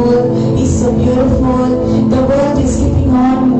beautiful. He's so beautiful. The world is keeping on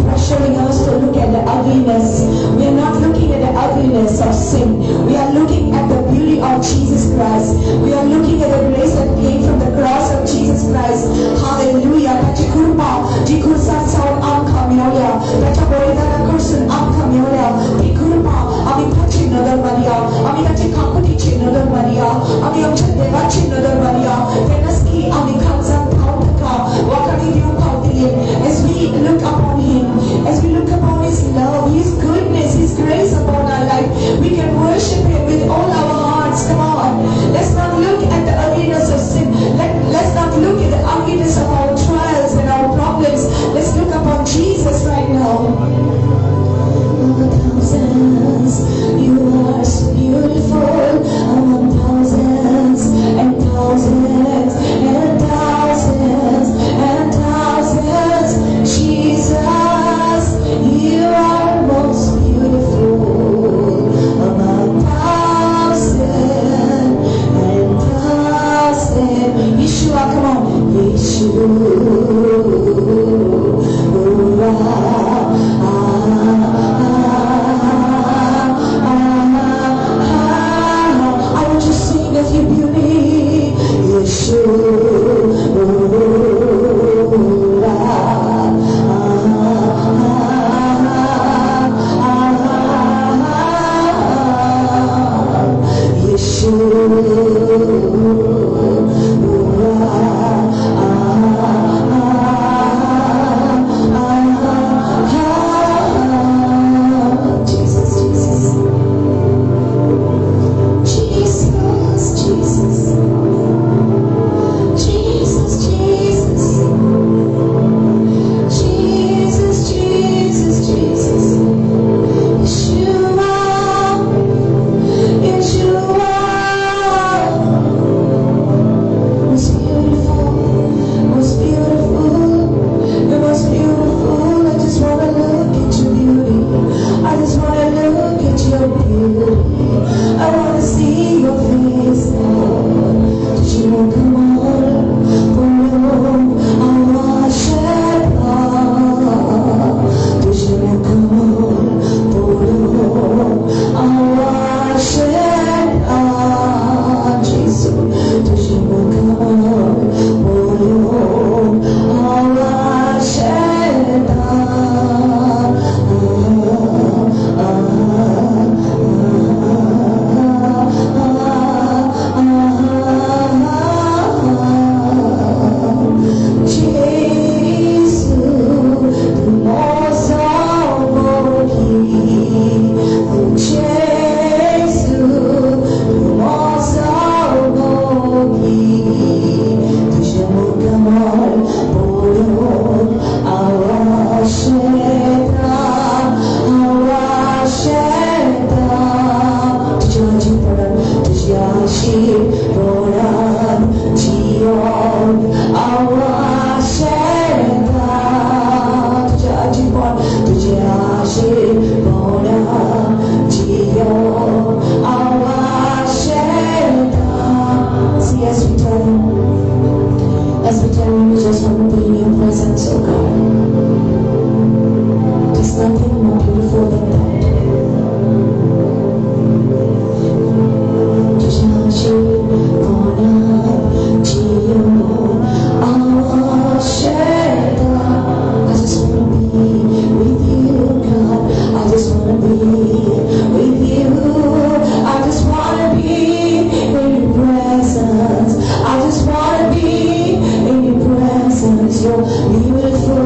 pressuring us to look at the ugliness. We are not looking at the ugliness of sin. We are looking at the beauty of Jesus Christ. We are looking at the grace that came from the cross of Jesus Christ. Hallelujah. ताची कृपा जी खुर्सार सावन आमकां मेवल्या, ताच्या बलिदाना कडसून आमकां मेवल्या, ती कृपा आमी ताची नदर मारया, आमी ताचे काकुटीची नदर मारया, आमी आमच्या देवाची नदर मारया. तेन्नाच की आमी काळजान धांव ताका वाखाणी दिवंक पावतली. As we look upon Him, as we look upon His love, His goodness, His grace upon our life, we can worship Him with all our hearts. Come on. Let's not look at the ugliness of sin. Let's not look at the ugliness of our trials and our problems. Let's look upon Jesus right now. Among thousands, you are so beautiful. Among thousands and thousands and thousands and thousands, Jesus, you are most beautiful. Among thousands and thousands, Yeshua, come on, Yeshua. I want to sing of your beauty, Yeshua. Jesus, Jesus, Jesus, Jesus, Jesus, Jesus, Jesus, Jesus, Jesus, Yeshua, Yeshua, most beautiful, most beautiful, the most beautiful. I just wanna look at your beauty. I just wanna look at your beauty. I wanna see your face, Lord. Did you come on for Did you come on for Jesus? Did you come on for See, as we tell him, we just want to be in your presence, oh God. There's nothing more beautiful than that. I just want to be with you, God. I just want to be with you. I just want to be in your presence. I just want to be in your presence. You're beautiful.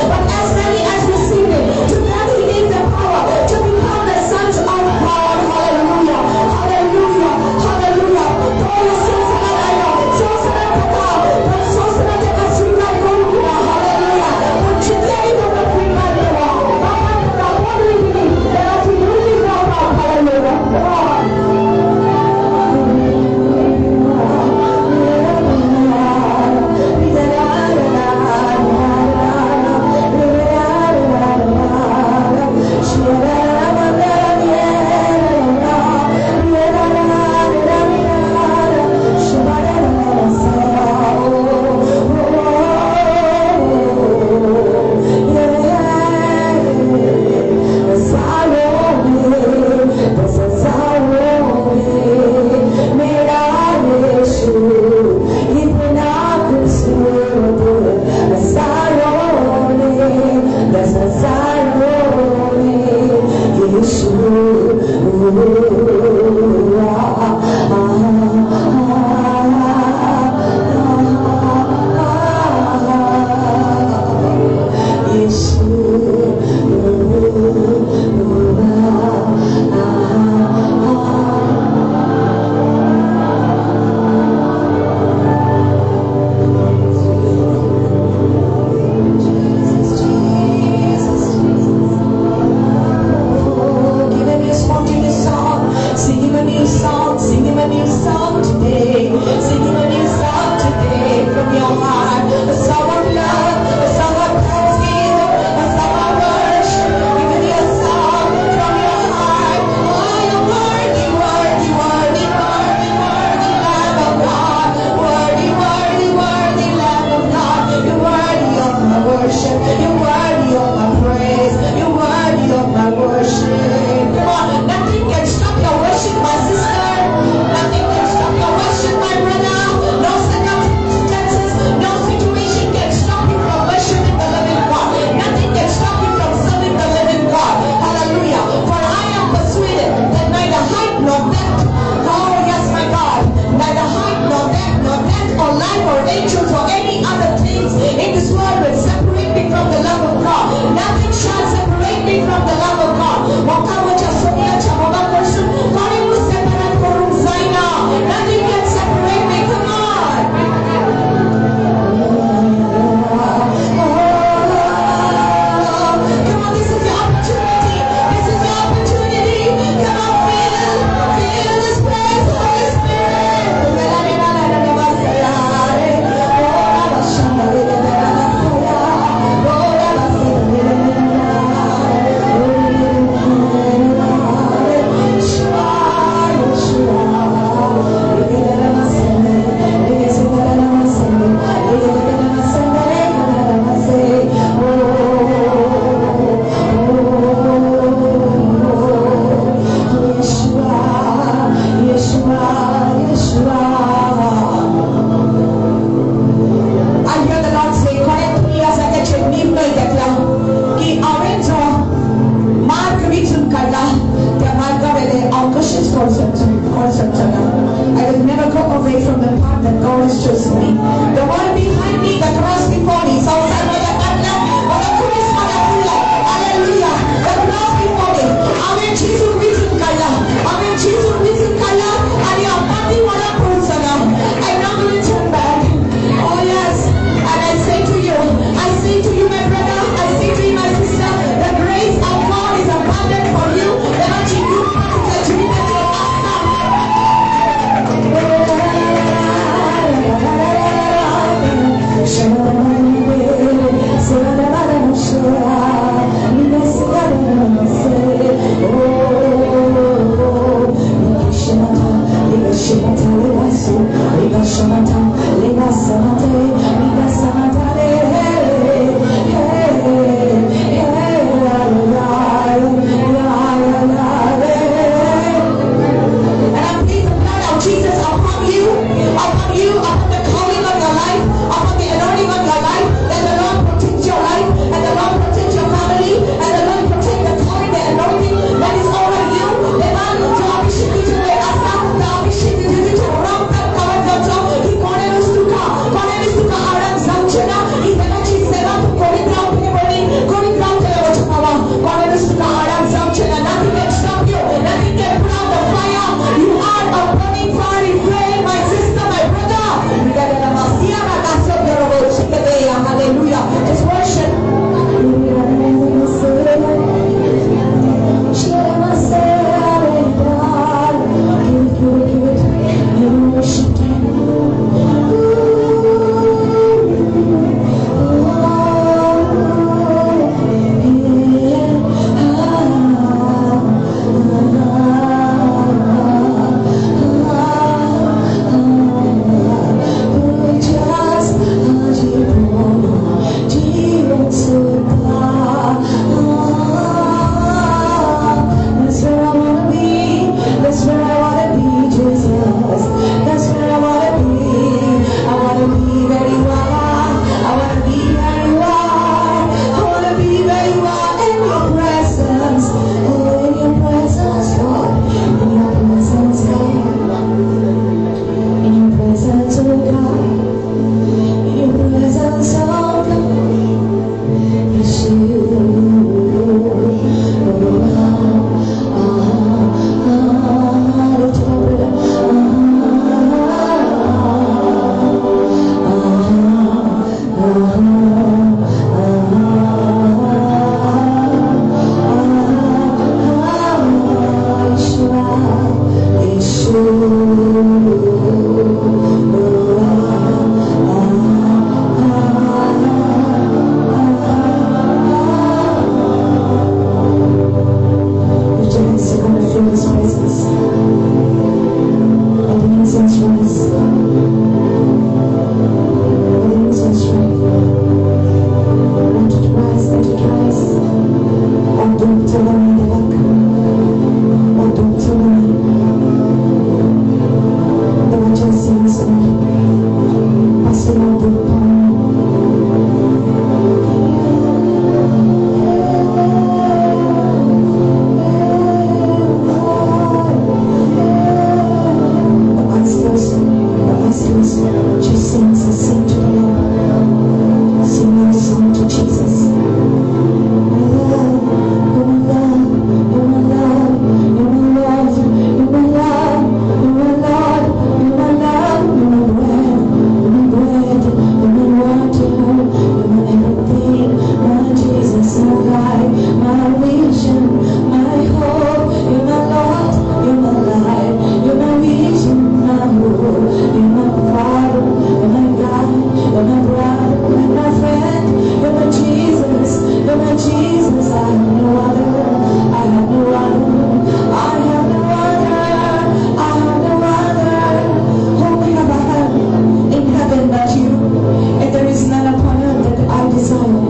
But as many as receive it, to them he gave the power to become the sons of God. Just sing, sing to the Lord. Sing your song to Jesus. My love, you're my love, you're my love, you're my love, you're my love, you're my Lord, you're my love, you're my bread, you're my bread, you're my water, you're my everything, my Jesus, my life, my vision, my hope, you're my Lord, you're my life, you're my vision, my hope, you're my Father, you're my God, you're my brother, my friend, you're my Jesus, you're my Jesus. I have no other, I have no other, I have no other, I have no other. Whom have I have in heaven but you? And there is none upon earth that I desire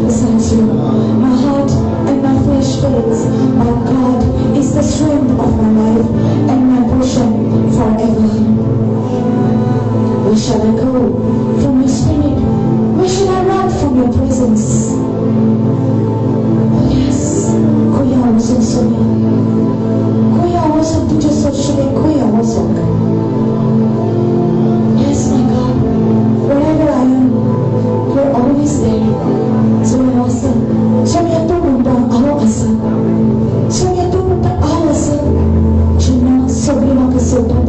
besides you. My heart and my flesh fails. My God is the strength of my life and my portion forever. Where shall I go from your spirit? Where shall I run from your presence? Oh yes, खंय हांव वचूंक सोम्या, खंय हांव वचूंक तुज्या सोंशें, खंय हांव वचूंक? Yes, my God, wherever I am, you're always there. जंय हांव आसा, सोम्या तूं म्हणटा हांव आसा, सोम्या तूं म्हणटा हांव आसा. जेन्ना सगळीं म्हाका सोदतात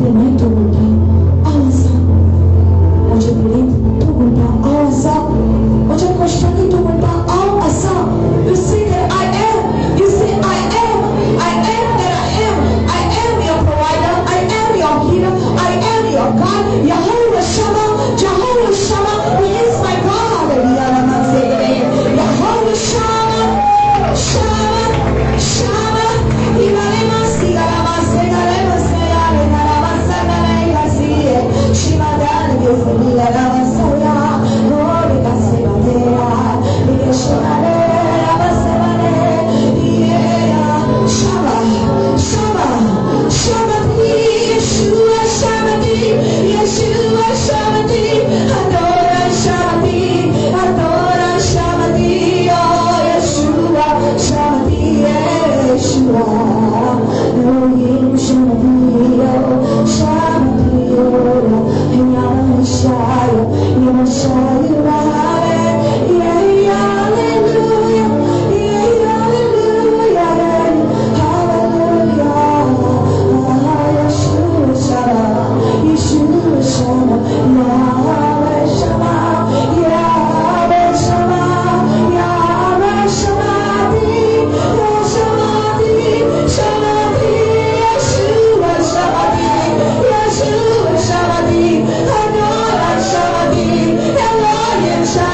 तेन्नाय तूं म्हणटा हांव आसा. म्हज्या पिडेंत तूं म्हणटा हांव आसा, म्हज्या कश्टांनी तूं म्हणटा हांव आसा. You say that I am. You say I am. I am that I am. I am your provider. I am your healer. I am your God. Jehovah Shammah. Jehovah Shammah. He is my God. Jehovah Shammah. Shammah. Shammah. Yeshua Shabbat, Adonai Shabbat, Elohim Shabbat.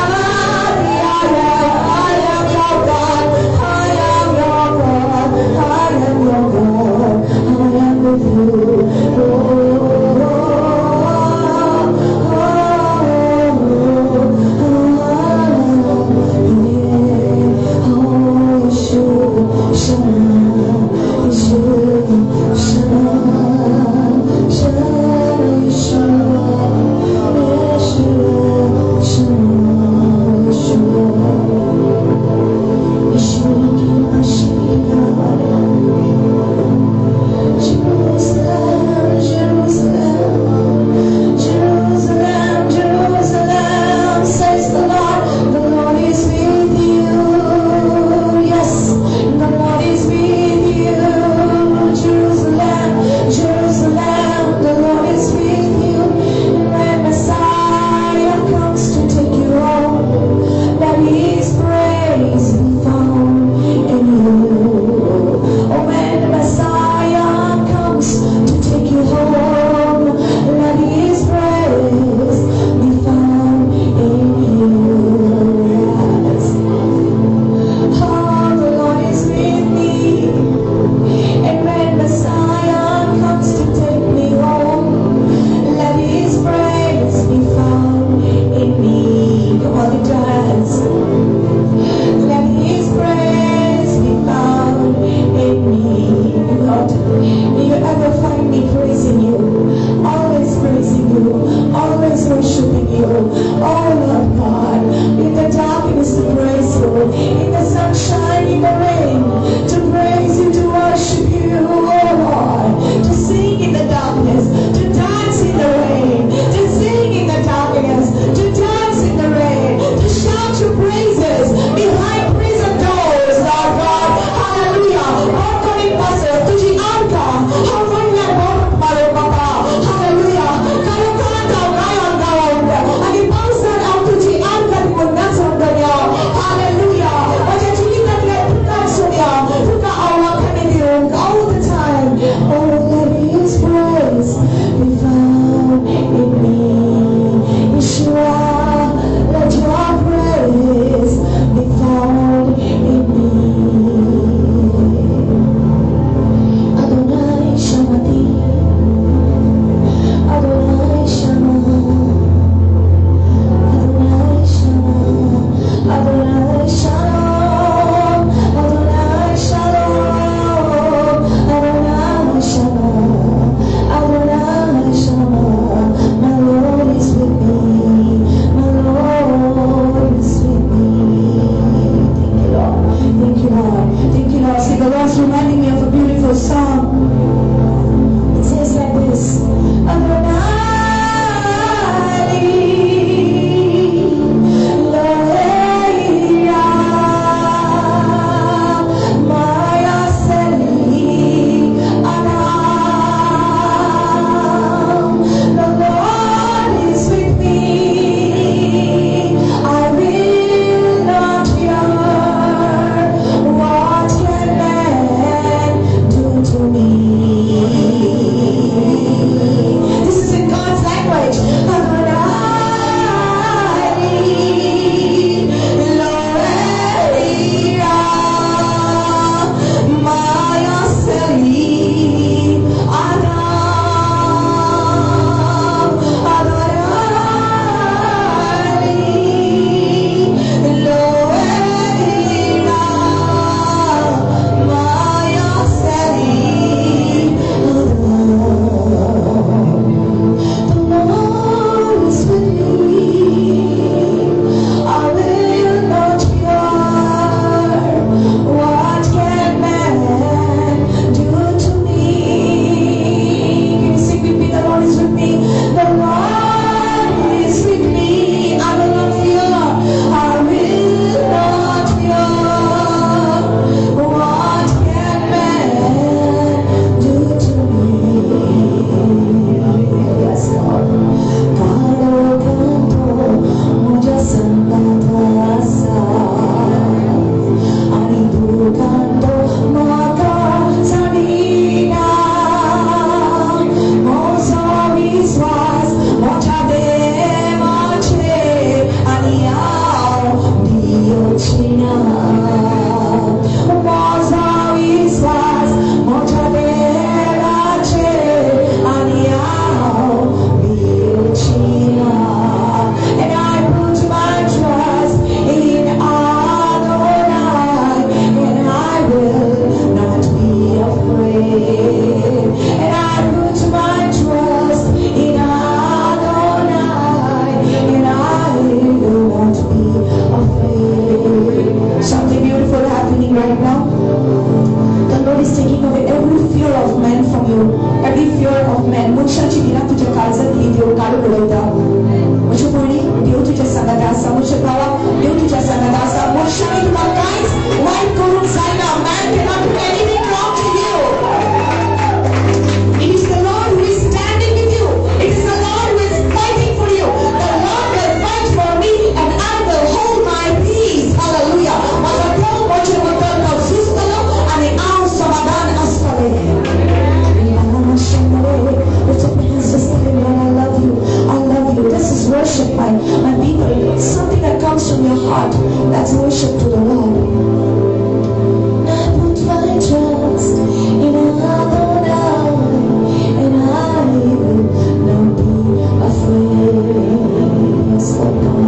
my people. Something that comes from your heart, that's worship to the Lord. I put my trust in Adonai, and I will not be afraid. Yes, Lord God.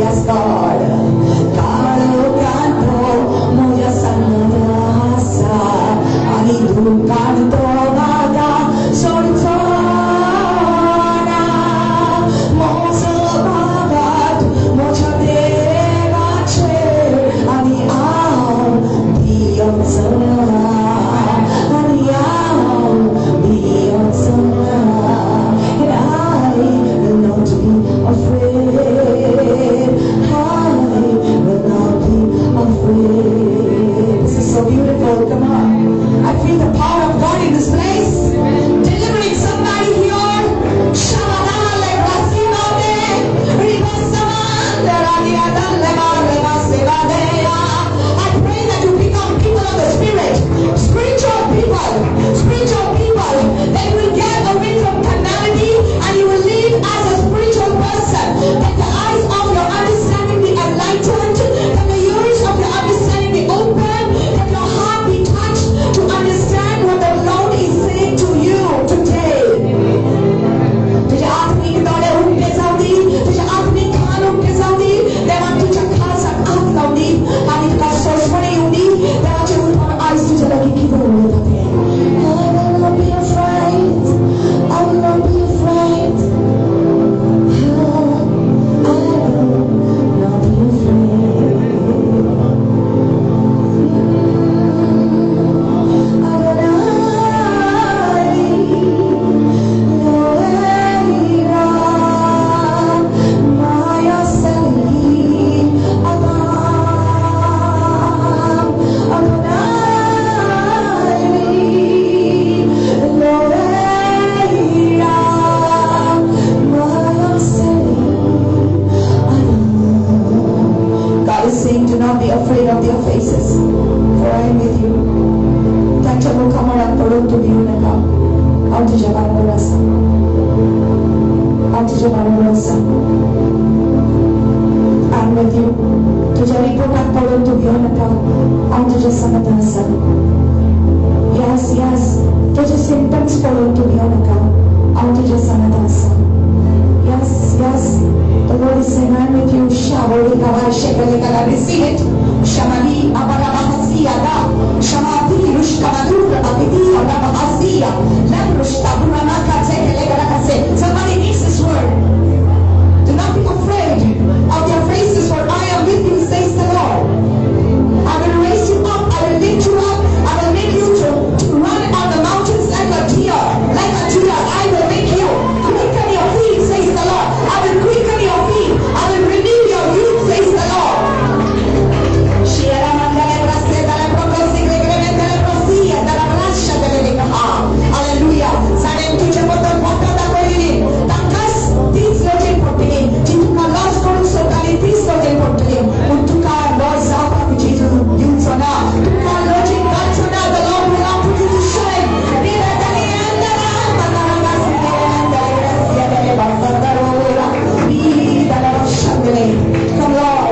Yes, God. And I will not be afraid. I will not be afraid. This is so beautiful. Come on. I feel the power of God in this place. Delivering somebody here. I pray that you become people of the Spirit. Spiritual people. Spiritual people. That you will get away from carnality and you will live as a spiritual person. That the eyes of your understanding be enlightened. That the ears of your understanding be open. That your heart be touched to understand what the Lord is saying to you today. तुझे आत्मिक दोळे उक्ते जावं दी, तुझे आत्मिक कान उक्ते जावं दी, देवान तुझ्या काळजाक हात लावं दी आनी तुका सोंसपण येवं दी. देवाचें उलोवप आयज तुज्या लागीं कितें उलयता तें. I will not be afraid. I will not be afraid. I will not be afraid. Adonai, God is saying, do not be afraid of their faces, for I am with you. तांच्या मुखामळाक पडून तूं भिवू नाका. हांव तुज्या बरोबर आसा. हांव तुज्या बरोबर आसा. I am with you. तुज्या रिपोर्टाक पडून तूं भिवू नाका. हांव तुज्या सांगाता आसा. Yes, yes. तुजे सिम्पटम्स पडून तूं भिवू नाका. हांव तुज्या सांगाता आसा. Yes, yes. The Lord is saying, I am with you. Receive it. Shamali Abarabahasiada. Shamati Rushkamadura Abidia Rabahasia. Lamrushtaburamaka Tekelegarakase. Somebody needs this word. Do not be afraid of their faces, for I am with you, says the Lord. I will raise you up, I will lift you up, I will make you to run on the mountains like a deer. Like a deer, I will make you quicken your feet, says the Lord. I will quicken your feet. I will renew your youth, says the Lord. Hallelujah. The Lord will not put you to shame. Come Lord,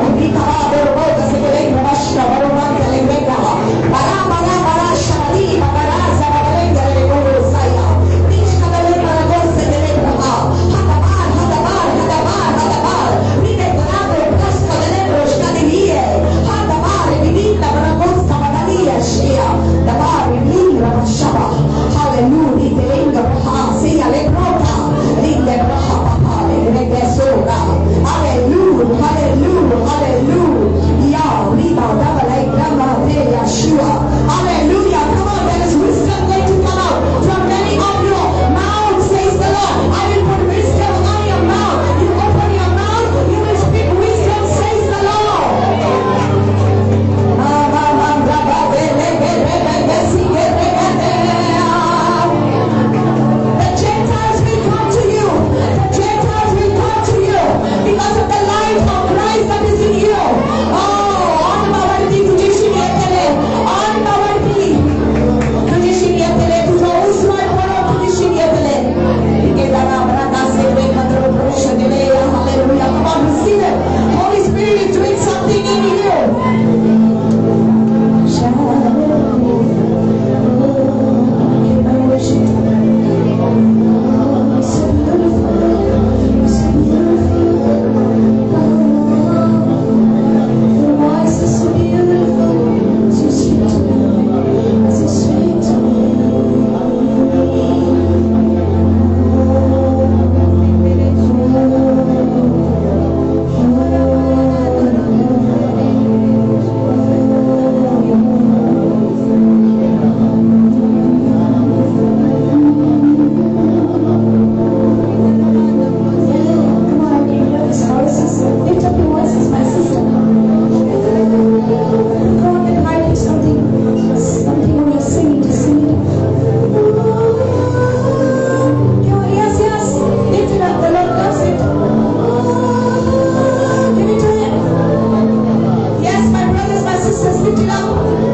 Hallelujah, hallelujah, hallelujah. Hallelujah. Come on, there is wisdom going to come out from many of your mouths, says the Lord. I will put wisdom on your mouth. You open your mouth, you will speak wisdom, says the Lord.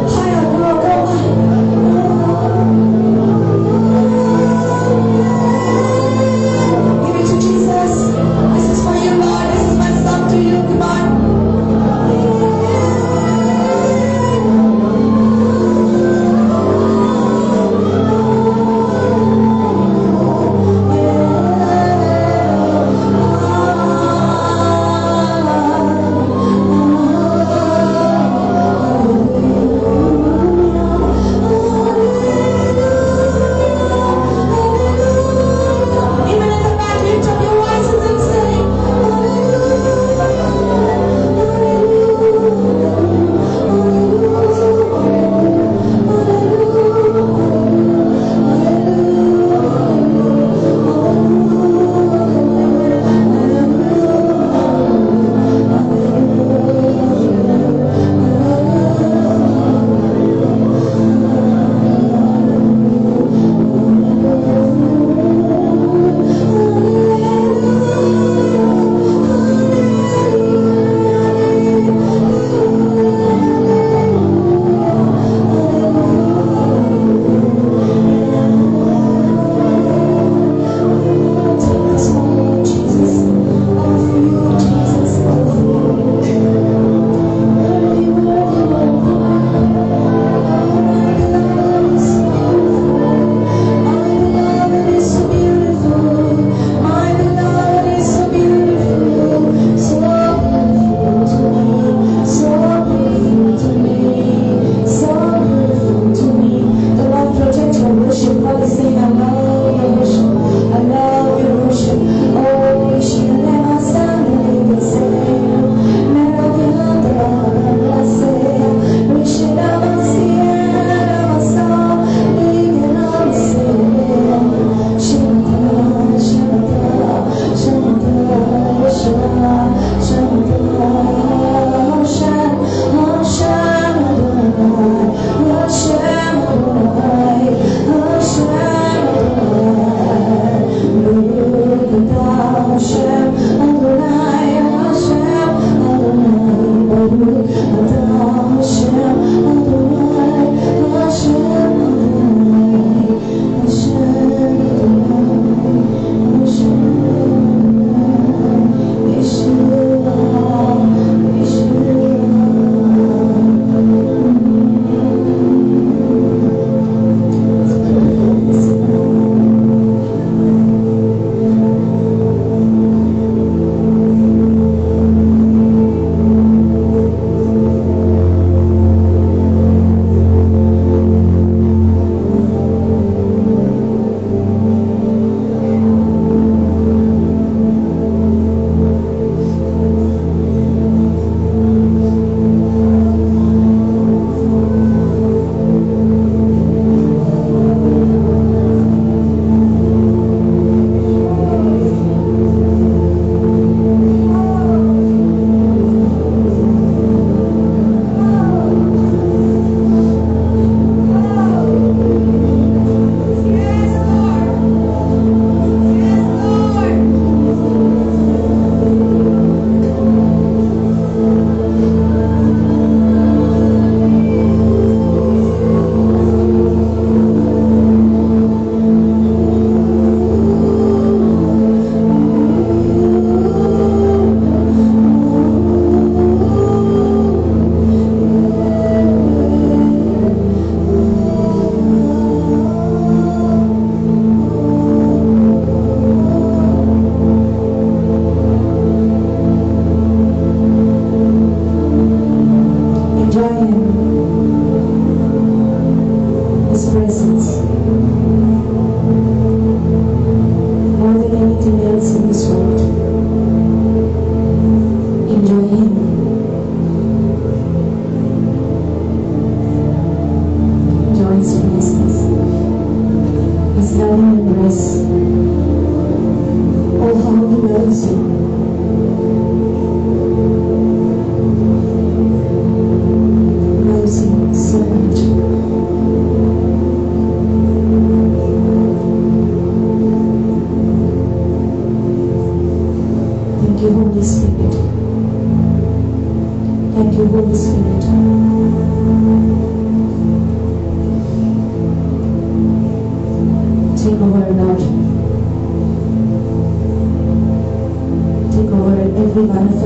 还有够吗？Give it to Jesus. This is for you, Lord. This is my song to you. Come on.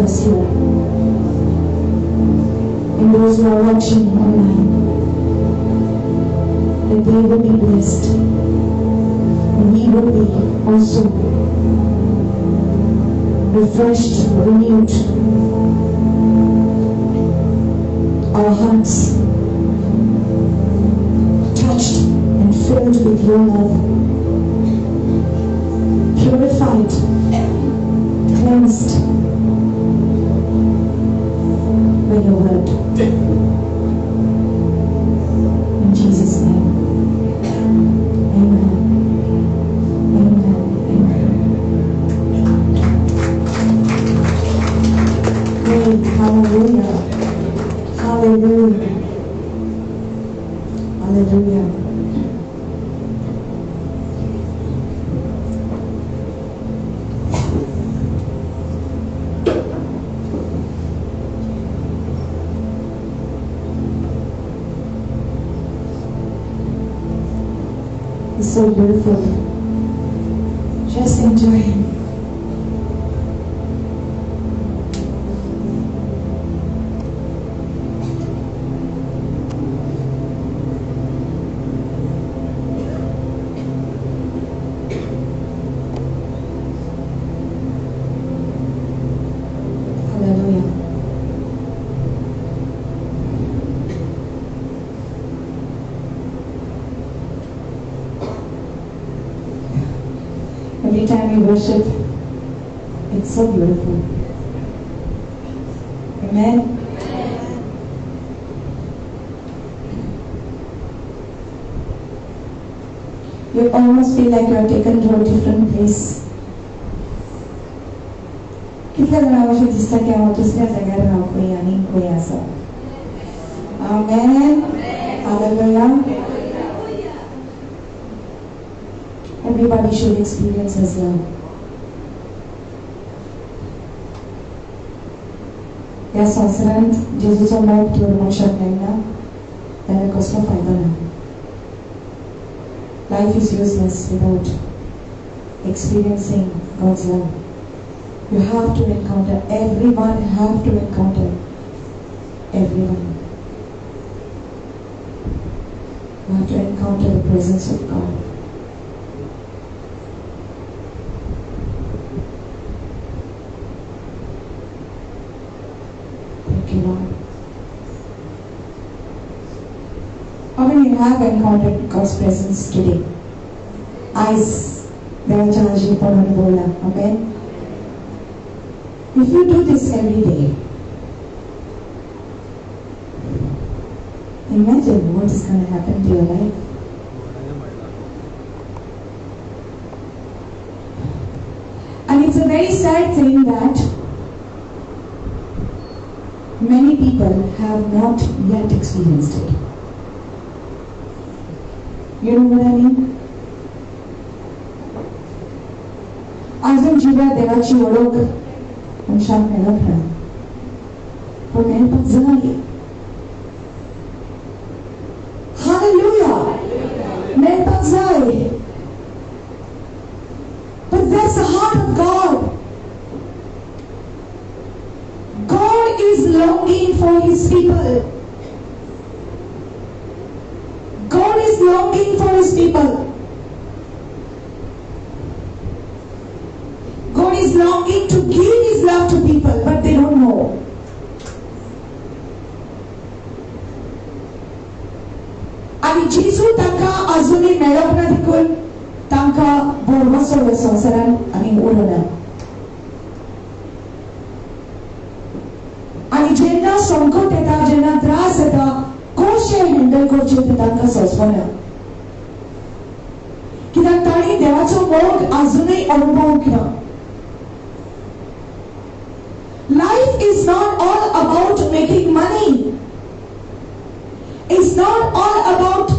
us here and those who are watching online, that they will be blessed and we will be also refreshed, renewed. Our hearts touched and filled with your love, purified, cleansed by your word. In Jesus' name, amen. Amen. Amen. Great. Hallelujah. Hallelujah. Hallelujah. It's so beautiful. Just enjoy Him. Hallelujah. Every time we worship, it's so beautiful. Amen. Amen. You almost feel like you are taken to a different place. कितल्या जाणां अशें दिसता की हांव दुसऱ्या जाग्यार हांव खंय आनी खंय आसा. Amen. Hallelujah. Everybody should experience His love. ह्या संवसारांत जेजूचो मोग जर मनशाक मेळना जाल्यार कसलो फायदो ना. Life is useless without experiencing God's love. You have to encounter everyone, have to encounter everyone. You have to encounter the presence of God. Thank you, Lord. How many have encountered God's presence today? Eyes, देवाच्या हाजीरपणान बोला. Amen. If you do this every day, imagine what is going to happen to your life. And it's a very sad thing that many people have not yet experienced it. You know what I mean? अजून जिव्या देवाची ओळख मनशाक मेळप ना, पण मेळपाक जाय. Hallelujah! मेळपाक जाय. But that's the heart of God. God is longing for His people. God is longing for His people. God is longing to give His love to people, but they don't know. आणि जेजू तांकां अजूनय मेळप ना देखून तांकां भरवंसो ह्या संवसारांत आनी उरना. आनी जेन्ना संकट येता, जेन्ना त्रास येता, कशें हँडल करचें तें तांकां सोंसना, कित्याक तांणी देवाचो मोग अजूनय अनुभवूंक ना. Life is not all about making money. It's not all about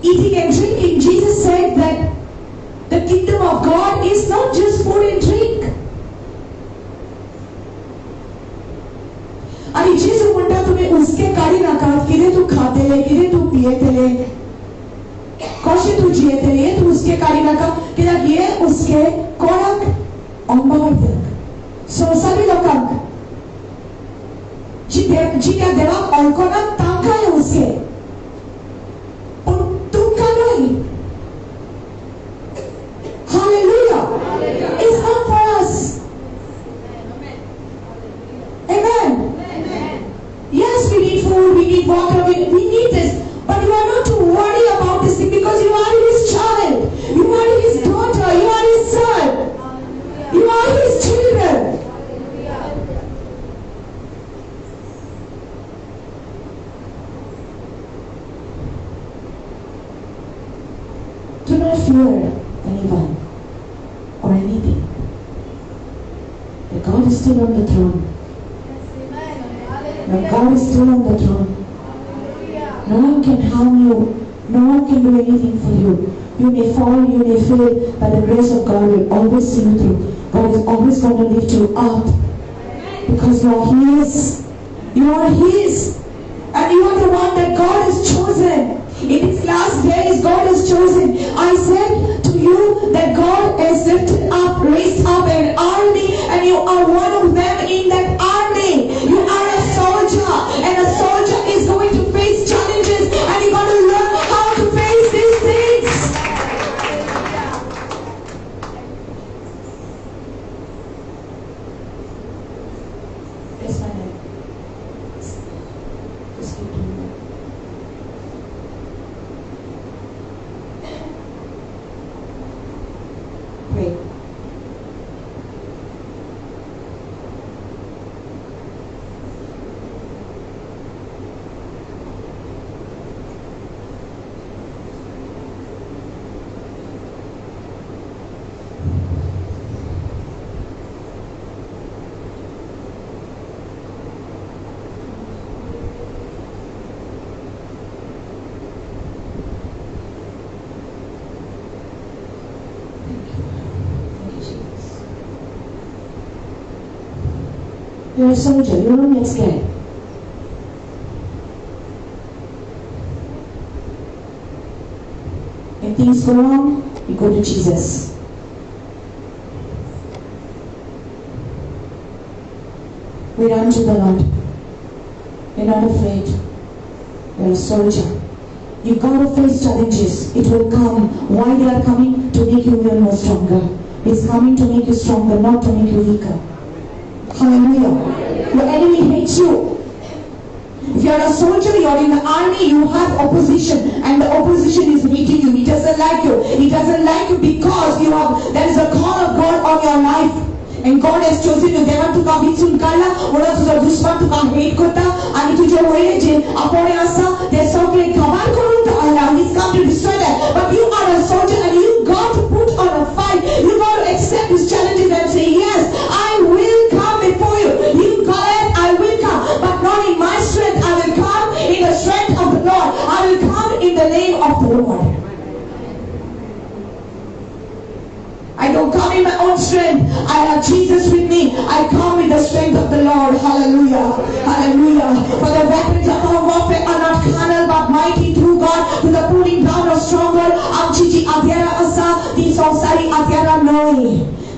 eating and drinking. Jesus said that the kingdom of God is not just food and drink. आणि जेजू म्हणटा तुमी हुस्के काडी नाकात, कितें तूं खातले, कितें तूं पियेतले, कशें तूं जियेतले, हे तूं हुस्के काडी नाका, कित्याक हे हुस्के कोणाक अंबावतात, संवसारी लोकांक. fear anyone or anything. That God is still on the throne. That God is still on the throne. No one can harm you. No one can do anything for you. You may fall, you may fail, but the grace of God will always see you through. God is always going to lift you up. Because you are His. You are His. And you are the one that God has chosen. In these last days, God has chosen. I said to you that God has lifted up, raised up an army, and you are one of them in that army. You are a soldier, and a soldier is going to face challenges, and you're going to learn how to face these things. That's my name. Just keep doing that. Pray. You're a soldier, you don't get scared. If things go wrong, you go to Jesus. We run to the Lord. We're not afraid. You're a soldier. You gotta face challenges. It will come. Why they are coming? To make you even more stronger. It's coming to make you stronger, not to make you weaker. Hallelujah. Your enemy hates you. If you are a soldier, you are in the army, you have opposition, and the opposition is hating you. He doesn't like you. He doesn't like you because you have, there is a call of God on your life. And God has chosen you. देवान तुका विचून काडला म्हणून तुजो दुश्मन तुका hate करता आनी तुजे वयले जे आपोवणे आसा ते सगळे काबार करून आयला. He's come to destroy that. But you are a soldier and you got to put on a fight. You got to accept these challenges and say, yes, I will come before you. You got it, I will come. But not in my strength. I will come in the strength of the Lord. I will come in the name of the Lord. I don't come in my own strength. I have Jesus with me. I come with the strength of the Lord. Hallelujah. Hallelujah. For the weapons of our warfare are not carnal but mighty through God to the pulling down of stronghold. आमची जी हत्यारां आसा ती संवसारी हत्यारां न्हय.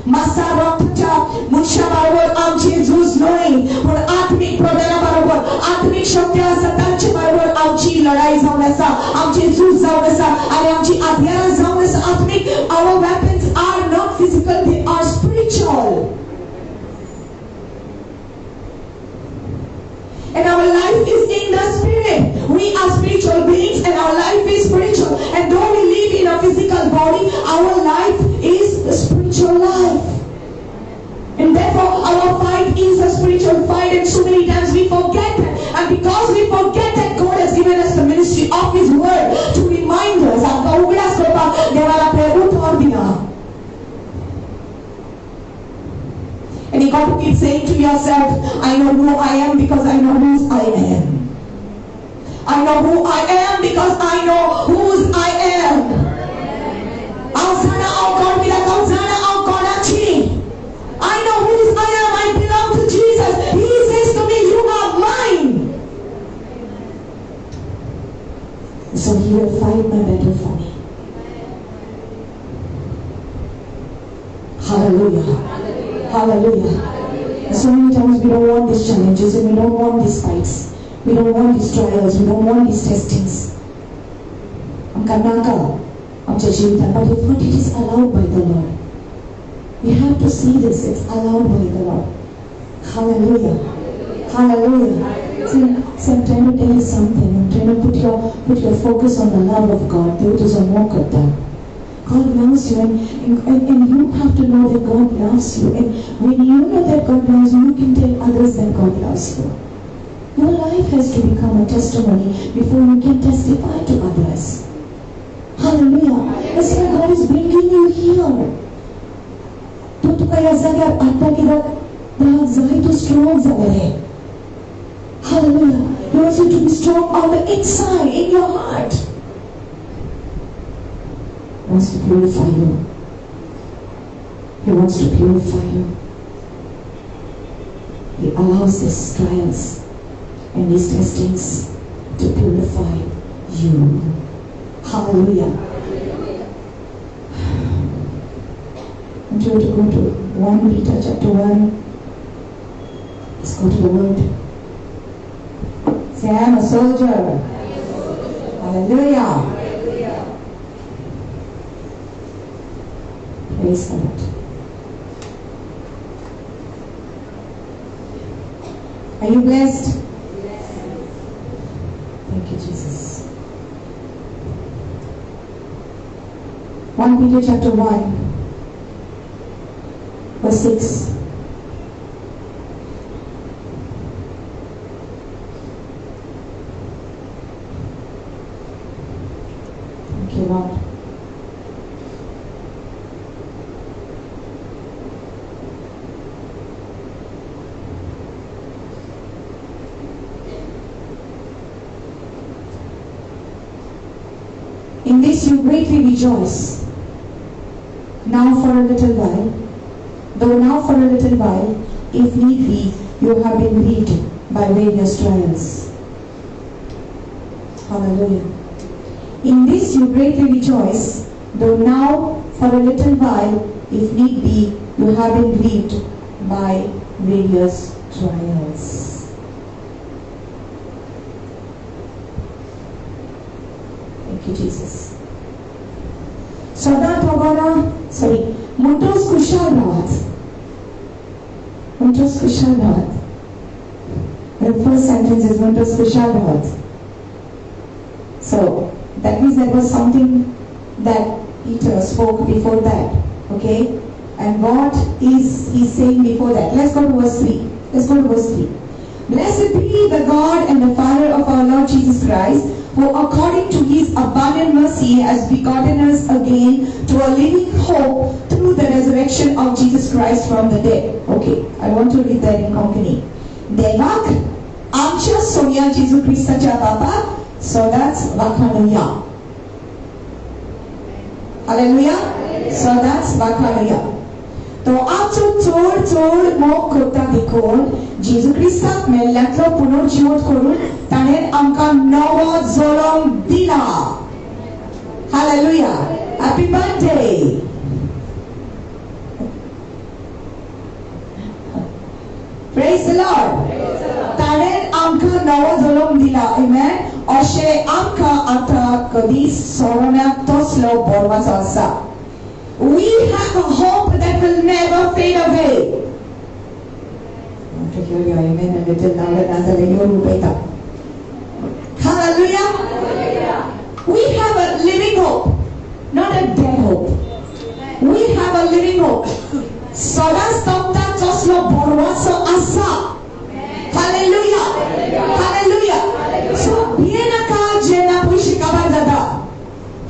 मासा रक्ताच्या मनशा बरोबर आमची झूज न्हय, पूण आत्मीक प्रधाना बरोबर, आत्मीक शक्ती आसा तांचे बरोबर आमची लढाई जावन आसा, आमची झूज जावन आसा आनी आमची हत्यारां जावन आसा आत्मीक. Our weapons are not physical, they are spiritual. And our life is in the spirit. We are spiritual beings and our life is spiritual. And though we live in a physical body, our life is a spiritual life. And therefore our fight is a spiritual fight, and so many times we forget that. And because we forget that, God has given us the ministry of His word to remind us. And you got to keep saying to yourself, I know who I am because I know whose I am. I know who I am because I know whose I am. I know whose I am. I belong to Jesus. He says to me, you are mine. So He will fight my battle for me. Hallelujah. Hallelujah. So many times we don't want these challenges and we don't want these fights. We don't want these trials. We don't want these testings. But if it is allowed by the Lord, we have to see this. It's allowed by the Lord. Hallelujah. Hallelujah. See, I'm trying to tell you something. I'm trying to put your focus on the love of God. God loves you, and you have to know that God loves you. And when you know that God loves you, you can tell others that God loves you. Your life has to become a testimony before you can testify to others. Hallelujah. That's why God is तुका ह्या जाग्यार आतां कित्याक देवाक जाय तूं strong जावं रे. Hallelujah. He wants you to be strong on the inside, in your heart. He wants to purify you. He wants to purify you. He allows these trials and these testings to purify you. Hallelujah. I want you to go to 1 Peter chapter 1. Let's go to the word. Say, I am a soldier. Hallelujah. Praise the Lord. Are you blessed? Yes. Thank you, Jesus. 1 Peter chapter 1, verse 6. Thank you, Lord. In this you greatly rejoice, now for a little while, though now for a little while, if need be, you have been grieved by various trials. Hallelujah. In this you greatly rejoice, though now for a little while, if need be, you have been grieved by various trials. Thank you, Jesus. सदां थोगोना sorry म्हणटोच खुशाल रावात, म्हणटोच खुशाल रावात. The first sentence is म्हणटोच खुशाल रावात. So that means there was something that Peter spoke before that, okay? And what is he saying before that? Let's go to verse 3. Let's go to verse 3. Blessed be the God and the Father of our Lord Jesus Christ, who according to his abundant mercy has begotten us again to a living hope through the resurrection of Jesus Christ from the dead. Okay, I want to read that in Konkani. देवाक आमच्या सोन्या जेजू क्रिस्ताच्या बापाक सदांच वाखाणुया. Hallelujah. सदांच वाखाणुया. तो आमचो चड चड मोग करता देखून जेजू क्रिस्ताक मेल्ल्यांतलो पुनर्जिवंत करून ताणें आमकां नवो जल्म दिला. Hallelujah. Happy birthday. Praise the Lord. ताणें आमकां नवो जल्म दिला. आमेन. अशें आमकां आतां कदीच सोडना तसलो बरवाचो आसा. We have a hope that will never fade away. I want to hear your amen a little louder. Hallelujah. We have a living hope, not a dead hope. We have a living hope. सदांच तमता तसलो बरवाचो आसा. Hallelujah. Hallelujah. So भियेनाका जेन्ना पयशे काबार जाता.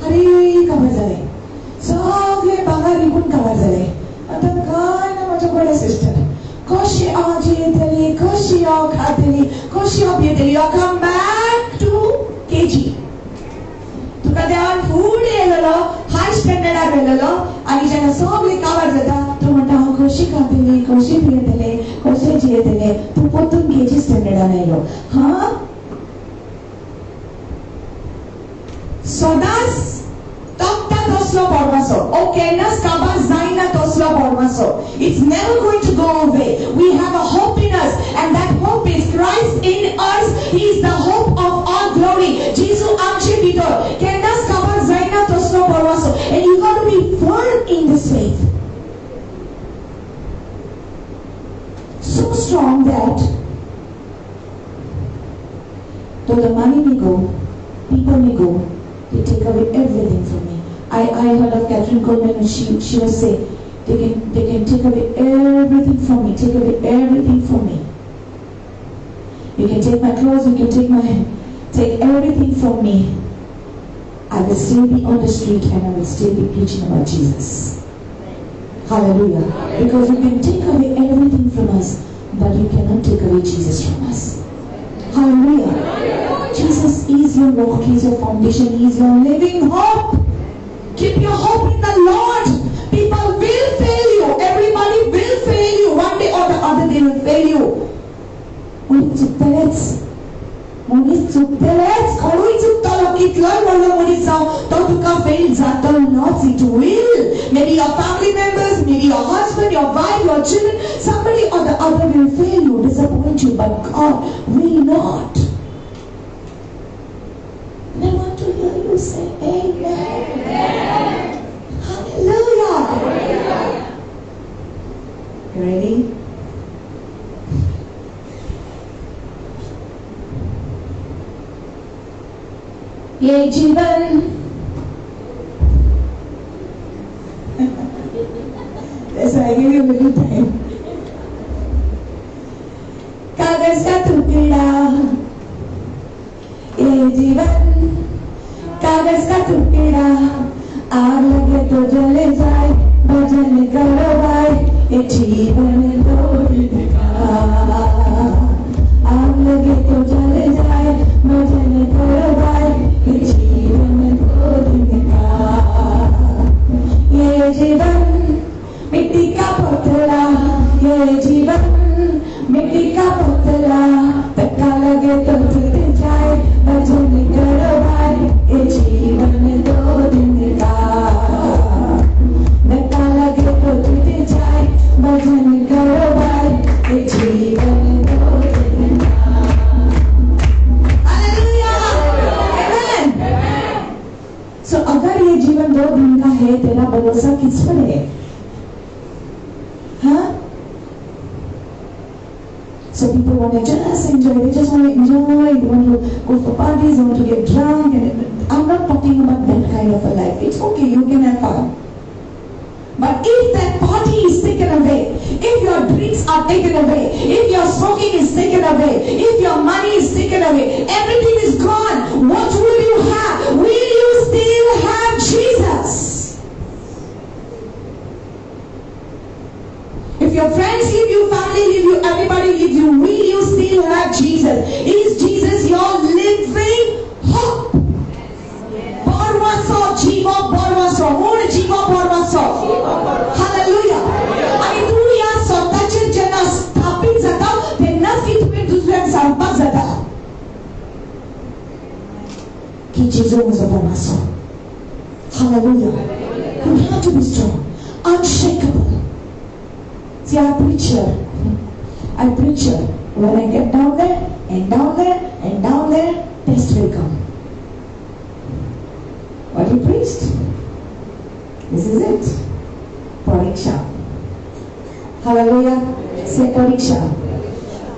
अरे काबार जाले, सगळे भांगर विकून काबार जाले, आतां कांय ना म्हज्या बरें सिस्टर, कशी हांव जियेतली, कशी हांव खातली, कशी हांव पियेतली. You come back to KG. तुका देवान फुडें येयलेलो, हाय स्टँडर्डार व्हेलेलो, आनी जेन्ना सगळे काबार जाता तूं म्हणटा हांव कशी खातली, कशी पियेतले, कशें जियेतले. तूं परतून केजी स्टँडर्डान आयलो. हां, सदांच तकता तसलो बरवाचो. ओ केन्नाच काबार जायना तसलो बरवाचो. It's never going to go away. We have a hope in us, and that hope is Christ in us. He is the hope of all glory. जेजू आमचे भितर केन्नाच काबार जायना तसलो बरवाचो. And you got to be firm in this faith, so strong that though the money may go, people may go, they take away everything from me. I heard of Catherine Coleman, and she was saying, they can take away everything from me, take away everything from me. You can take my clothes, you can take everything from me. I will still be on the street and I will still be preaching about Jesus. Hallelujah. Because you can take away everything from us, but you cannot take away Jesus from us. Hallelujah. Jesus is your rock, He is your foundation, He is your living hope. Keep your hope in the Lord. People will fail you. Everybody will fail you. One day or the other they will fail you. मनीस चुकतलेच, मनीस चुकतलेच, कोणूय चुकतलो, कितलोय व्हडलो मनीस जावं तो तुका fail जातलोच. It will. Maybe your family members, maybe your husband, your wife, your children, somebody or the other will fail you, disappoint you, but God will not. And I want to hear you say amen. Amen. Hallelujah. You ready? ये जीवन That's why I give you a little time. कागज का टुकड़ा, ये जीवन कागज का टुकड़ा, आग लगे तो जले जाए, भजन करो भाई, ये जीवन दो दिन का। आग लगे तो जले जाए, भजन करो भाई, ये जीवन दो दिन का। ये जीवन मिट्टी का पुतला, ये जीवन मिट्टी का पुतला, धक्का लगे तो टूट जाए, भजन करो भाई, ये जीवन दो दिन का। धक्का लगे तो टूट जाए, भजन करो भाई, ये जीवन दो दिन का। हालेलुया, आमेन। सो अगर ये जीवन दो दिन का है, तेरा भरोसा किस पर है? हाँ? So people want to just enjoy, they just want to enjoy, they want to go for parties, they want to get drunk. And I'm not talking about that kind of a life. It's okay, you can have fun. But if that party is taken away, if your drinks are taken away, if your smoking is taken away, if your money is taken away, everything is gone, what will you have? Will you still have Jesus? If your friends leave you, family leave you, everybody leave you, will you still have Jesus? Is Jesus your living hope? Barwaso, jivo barwaso, म्हूण jivo barwaso. Hallelujah. आनी तूं ह्या स्वताचेर जेन्ना स्थापीत जाता तेन्नाच की तुवें दुसऱ्यांक सांगपाक जाता की जेजू म्हजो बरवासो. Hallelujah. You have to be strong, unshakable. See, I preach here. I preach here. When I get down there, and down there, and down there, test will come. What you preached? This is it. Pariksha. Hallelujah. Say pariksha.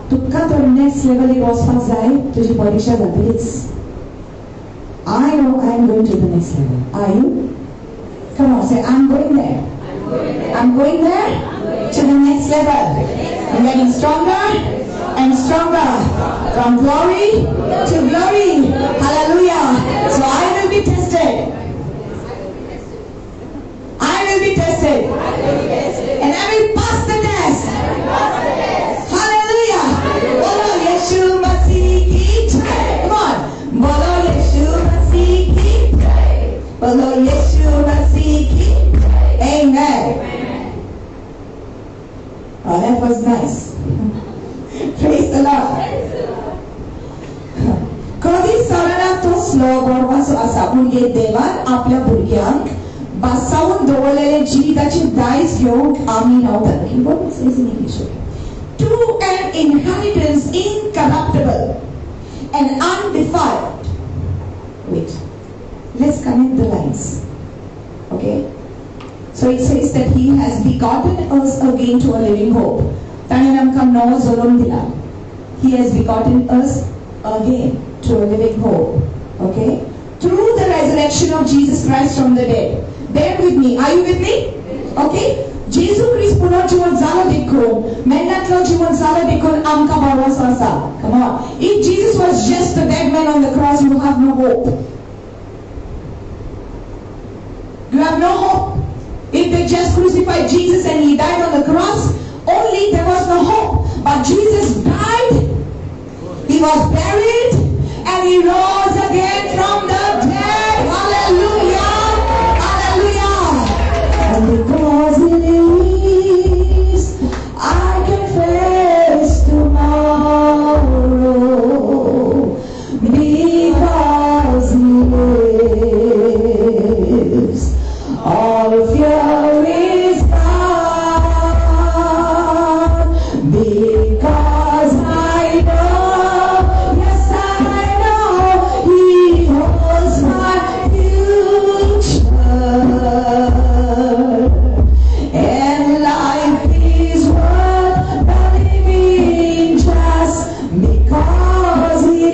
तुका तो next level वचपाक जाय, तुजी परीक्षा जातलीच. I know I am going to the next level. Are you? Come on, say I'm going there. I'm going there to the next level. I'm getting stronger and stronger, from glory to glory. Hallelujah. So I will be tested. I will be tested. And I will pass the test. Hallelujah. Bolo Yeshu Masih ki jai. Come on. Bolo Yeshu Masih ki jai. Bolo Yeshu Masih ki jai. Amen. Oh, that was nice. Praise the Lord. कवी सरना तसलो बरवासो आसा पूण हे देवान आपल्या भुरग्यांक बासावन दवरलेले जिविताचे दायज घेवंक आमी रावतात. To an inheritance incorruptible and undefiled. Wait, let's connect the lines. Okay? So it says that he has begotten us again to a living hope. ताणें आमकां नवो जल्म दिला. He has begotten us again to a living hope. Okay? Through the resurrection of Jesus Christ from the dead. Bear with me. Are you with me? Okay? जेजू क्रिस्त पुनर्जीवन जालो देखून, मेन्नातलो जीवन जालो देखून आमकां भरवंसो आसा. Come on. If Jesus was just the dead man on the cross, you have no hope. You have no hope. If they just crucify crucified Jesus and he died on the cross, only there was no hope. But Jesus died, he was buried, and he rose again from the dead. Hallelujah! Hallelujah! And because he lives, I can face tomorrow. Because he lives, all fear is gone. Because I know, yes I know, he holds my future. And life is worth the living just because he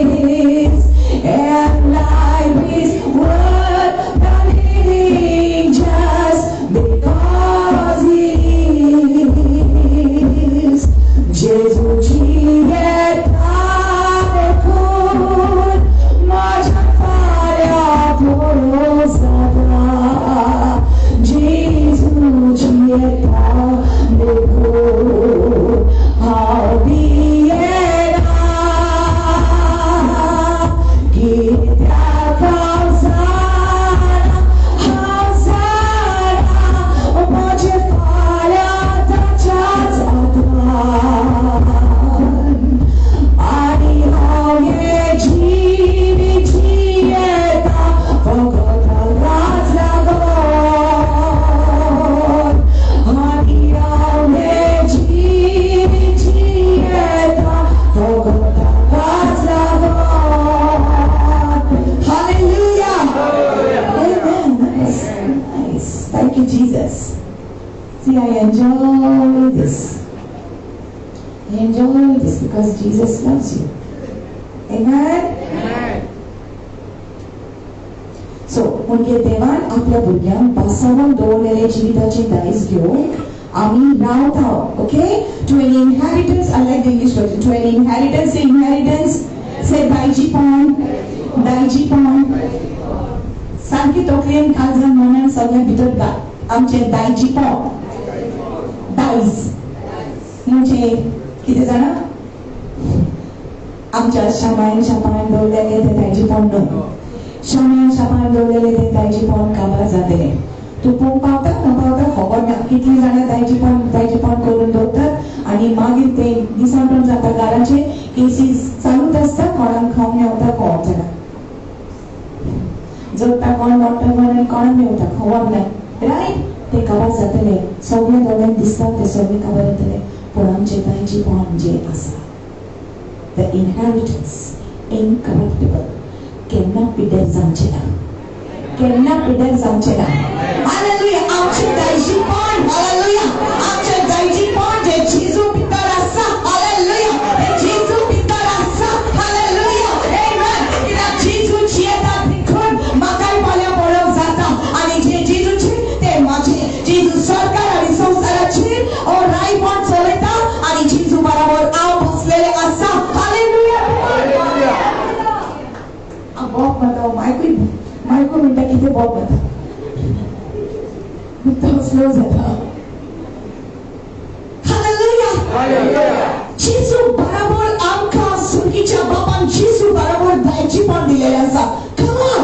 lives. And life is worth the living just because he lives. Jesu जियेता देखून माझ्या फाल्या पुरो जाता. जेजू जियेता देखून हांव भियेना. कित्याक हांव जाणा, हांव जाणा, म्हजें फाल्यां ताच्याच हातान. आनी हांव हें जिवीत जियेता फकत ताकाच लागून. आनी हांव हें जिवीत जियेता फकत ताकाच लागून. Hallelujah! Amen. Nice. Nice. Thank you, Jesus. See, I enjoy this. I enjoy this because Jesus loves you. Amen? So, म्हणजे देवान आपल्या भुरग्यांक बासावन दवरलेले जिविताचे दायज घेवंक आमी रावता. Okay? To an inheritance, I like the English version. To an inheritance, inheritance, say दायजीपण, दायजीपण. सारकी तकलेन काळजान मनान सगळ्या भितर घाल आमचें दायजीपण, दायज म्हणजे कितें जाणा? आमच्या शामायन शापान दवरलेलें तें दायजीपण न्हू. शामायन शापान दवरलेलें तें दायजीपण काबार जातलें. तूं पळोवंक पावता ना पावता खबर ना. कितलीं जाणां दायजीपण दायजीपण करून दवरतात आनी मागीर ते दिसांतून जाता घराचे केसीस चालूच आसता. कोणाक खावंक मेवता कोण जाणा, जगता कोण मोडटा कोण आनी कोणाक मेवता खबर ना. रायट? ते काबार जातले. सगळे दोळ्यांक दिसता ते सगळे काबार जातले. पूण आमचें दायजीपण जें आसा, the inheritance incorruptible, केन्ना पिड्ड्यार जावचें ना, केन्ना पिड्ड्यार जावचें ना. हालेलुया! आमचें दायजीपण, हालेलुया, आमचें दायजीपण जें जेजू भितर आसा. हालेलुया! तें जेजू भितर आसा. हालेलुया! आमेन. कित्याक जेजू जियेता देखून म्हाकाय फाल्यां बरो जाता. आनी जें जेजूचें तें म्हाजें. जेजू सरकार आनी संवसाराचेर रायपण चलयता आनी जेजू बराबर हांव बसलेलें आसा. हालेलुया! हांव बोब मारता. मायकूय मायकूय म्हणटा कितें बोब मारता, तो स्लो जाता. हालेलुया! जेजू बराबर आमकां सुर्गीच्या बापान जेजू बराबर दायजीपण दिलेलें आसा. Come on!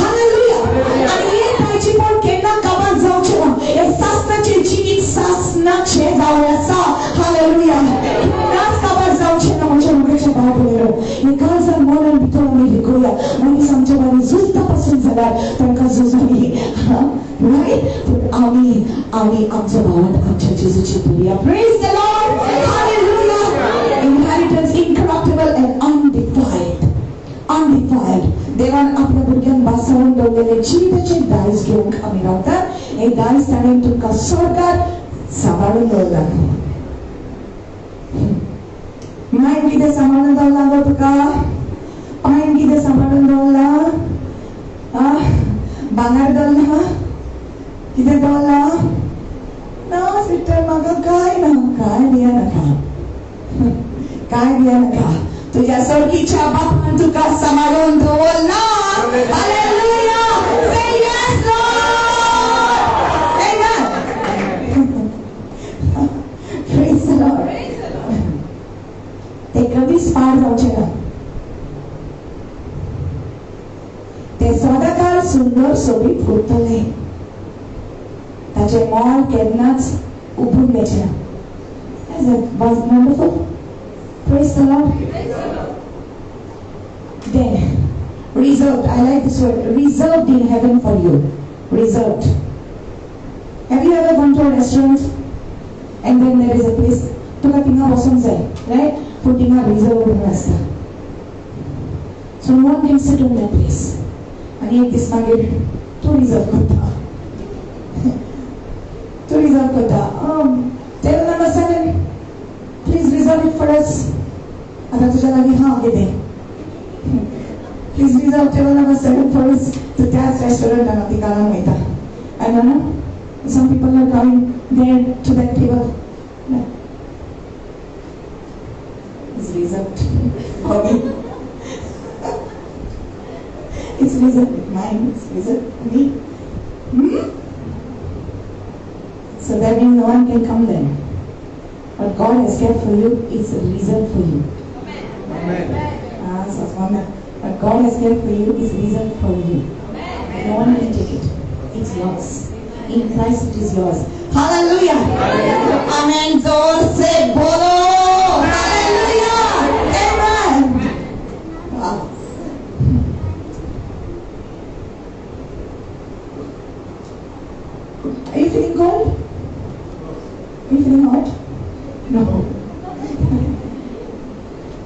Hallelujah! आनी हें दायजीपण केन्ना काबार जावचें ना. हें सासणाचें जिवीत सासणाचें जावन आसा. हालेलुया! केन्नाच काबार जावचें ना. म्हज्या मुखाच्या भाव भयणो, हें काळजान मनान भितर आमी रिगोवया. मनीस आमच्या बारे झुजता पासून जाल्यार तांकां झुजूनी, रायट? पूण आमी आमी आमचो भावान आमच्या जेजूचेर दवरुया. Praise the Lord! Hallelujah! Inheritance incorruptible and undefiled. Undefiled. देवान आपल्या भुरग्यांक बासावन दवरलेले जिविताचें दायज घेवंक आमी रावतात. हें दायज ताणें तुमकां स्वर्गार सांबाळून दवरलां. मायन कितें सांबाळून दवरलां गो तुका? पायन कितें सांबाळून दवरलां? भांगर दवरलां? कितें दवरलां? ना सिस्टर, म्हाका कांय ना. कांय भिया नाका, कांय भिया नाका. तुझ्या सोडकीच्या बापान तुका सांबाळून दवरलां. Hallelujah! Say yes, Lord! सुंदर सोबीत उरतलें. ताचें मोल केन्नाच उबून वचना. Was wonderful. Praise the Lord. Then, reserved. I like this word. Reserved in heaven for you. Reserved. Have you ever gone to a restaurant and then there is a place, तुका थिंगा वचोंक जाय, right? पूण थिंगा reserve म्हणून आसता. So no one can sit on that place. आनी एक दीस मागीर तूं रिजर्व करता. तूं रिजर्व करता. Table number 7, please reserve it for us. आतां तुज्या लागीं हांव कितें? Please reserve table number 7 for us. तूं त्याच रेस्टॉरंटान तिकालान वयता. I don't know. Some people are coming there to that table. No. It's reserved for me. It's reserved. Mine is reserved for me. Hmm? So that means no one can come then. What God has kept for you is reserved for you. Amen. Ah, so what God has kept for you is reserved for you. Amen. No one can take it. It's yours. In Christ it is yours. Hallelujah. Amen. Zor se bolo. Hallelujah. Amen. Wow. Are you feeling cold? Are you feeling hot? No.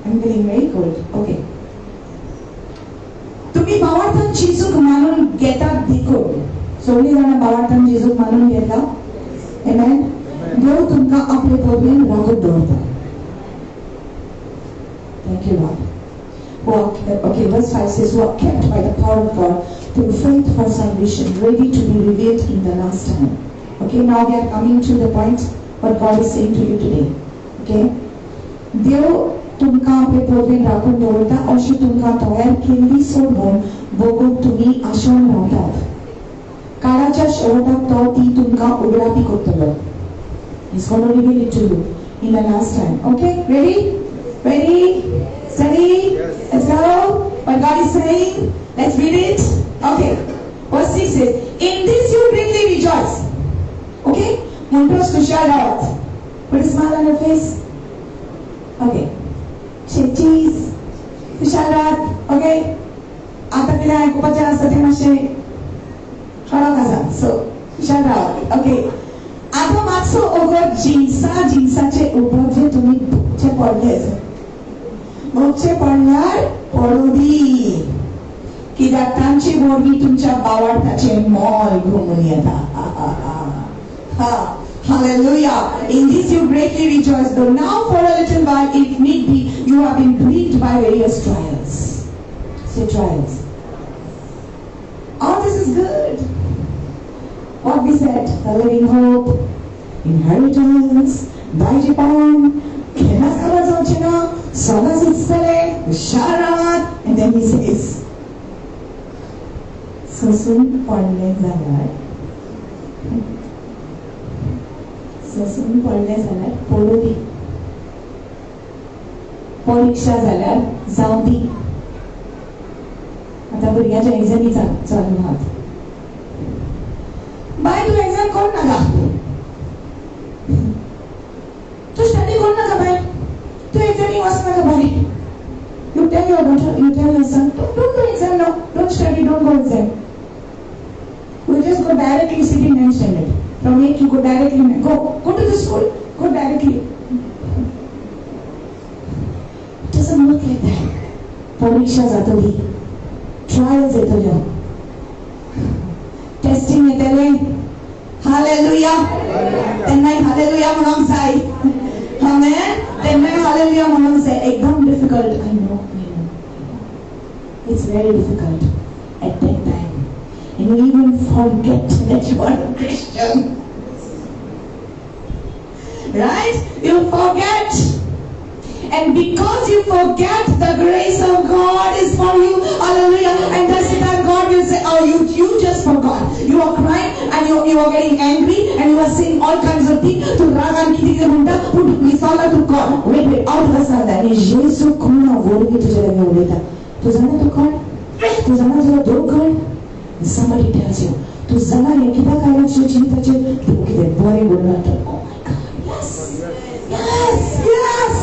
I'm feeling very cold. Okay. तुम्ही भावार्थान जेजूक मानून घेतात देखून. सगळीं जाणां भावार्थान जेजूक मानून घेता. Amen. देव तुमकां आपले पदवेन राखून दवरता. Thank you, Lord. Okay, verse 5 says, who are kept by the power of God through faith for salvation, ready to be revealed in the last time. Okay, now we are coming to the point what God is saying to you today. Okay? देव तुमकां आपले पदवेन राखून दवरता अशी तुमकां तयार केल्ली सोडून बघून तुमी आशेवन रावतात. काळाच्या शेवटाक तो ती तुमकां उगडापी करतलो. He's going to reveal it to you in the last time. Okay, ready? Ready? Steady? Yes. Let's go. What God is saying, let's read it. Okay. Verse 6 says, in this you greatly rejoice. Okay? म्हणटोच खुशाल रावात. Put a smile on your face. Okay. Say cheese. खुशाल रावात. Okay? आतां कितें आयकुपाचें आसता तें मातशें कडक आसा. So, खुशाल रावात. Okay. आतां मातसो ओगर जिन्सा जिन्साचे उपजे तुमी भोगचे पडले. भोगचे पडल्यार पडूं दी. कित्याक तांचे वरवीं तुमच्या बावार्थाचें मोल घुमून येता. Hallelujah. In this you greatly rejoice, though now for a little while, if need be, you have been grieved by various trials. Say trials. All this is good. What we said, the living hope, inheritance, दायजेपण, केन्नाच खबर जावचें ना, सदांच दिसतलें, हुशार रावात. And then he says, सोसून पडलें जाल्यार, सोसून पडलें जाल्यार पडूं दी. परिक्षा जाल्यार जावं दी. आतां भुरग्यांच्या एग्जामी चालू आहात. बाय तूं एग्जाम कोण नाका, तूं स्टडी कोण नाका बाय, तूं एग्जामी वच नाका बाय. You tell your daughter, you tell your son, don't do exam now, don't study, don't go exam. You just go directly sit in 9th standard. From 8 you go directly, go to the school, go directly. It doesn't work like that. परिक्षा जातली, trials येतल्यो, testing येतलें. Hallelujah. तेन्नाय hallelujah म्हणूंक जाय. आमेन. तेन्नाय hallelujah म्हणूंक जाय. एकदम difficult. I know, I know. It's very difficult at that time. And you even forget that you are a Christian. Right? You forget. And because you forget, the grace of God is for you. Hallelujah. And that's the time God will say, oh, you just forgot. You are crying and you are getting angry and you are saying all kinds of things. Tu ragan kiti म्हणता, तू विसरला तू कोण. Wait, wait, out of the जेजू कोण वरवीं तुज्या लागीं उलयता. तूं जाणा तूं कोण? तूं जाणा तुजो देव कोण? And somebody tells you, तूं जाणा हें कित्याक आयलां तुज्या जिविताचेर, देव कितें बरें करून हाडटा. Oh my God, yes, yes, yes.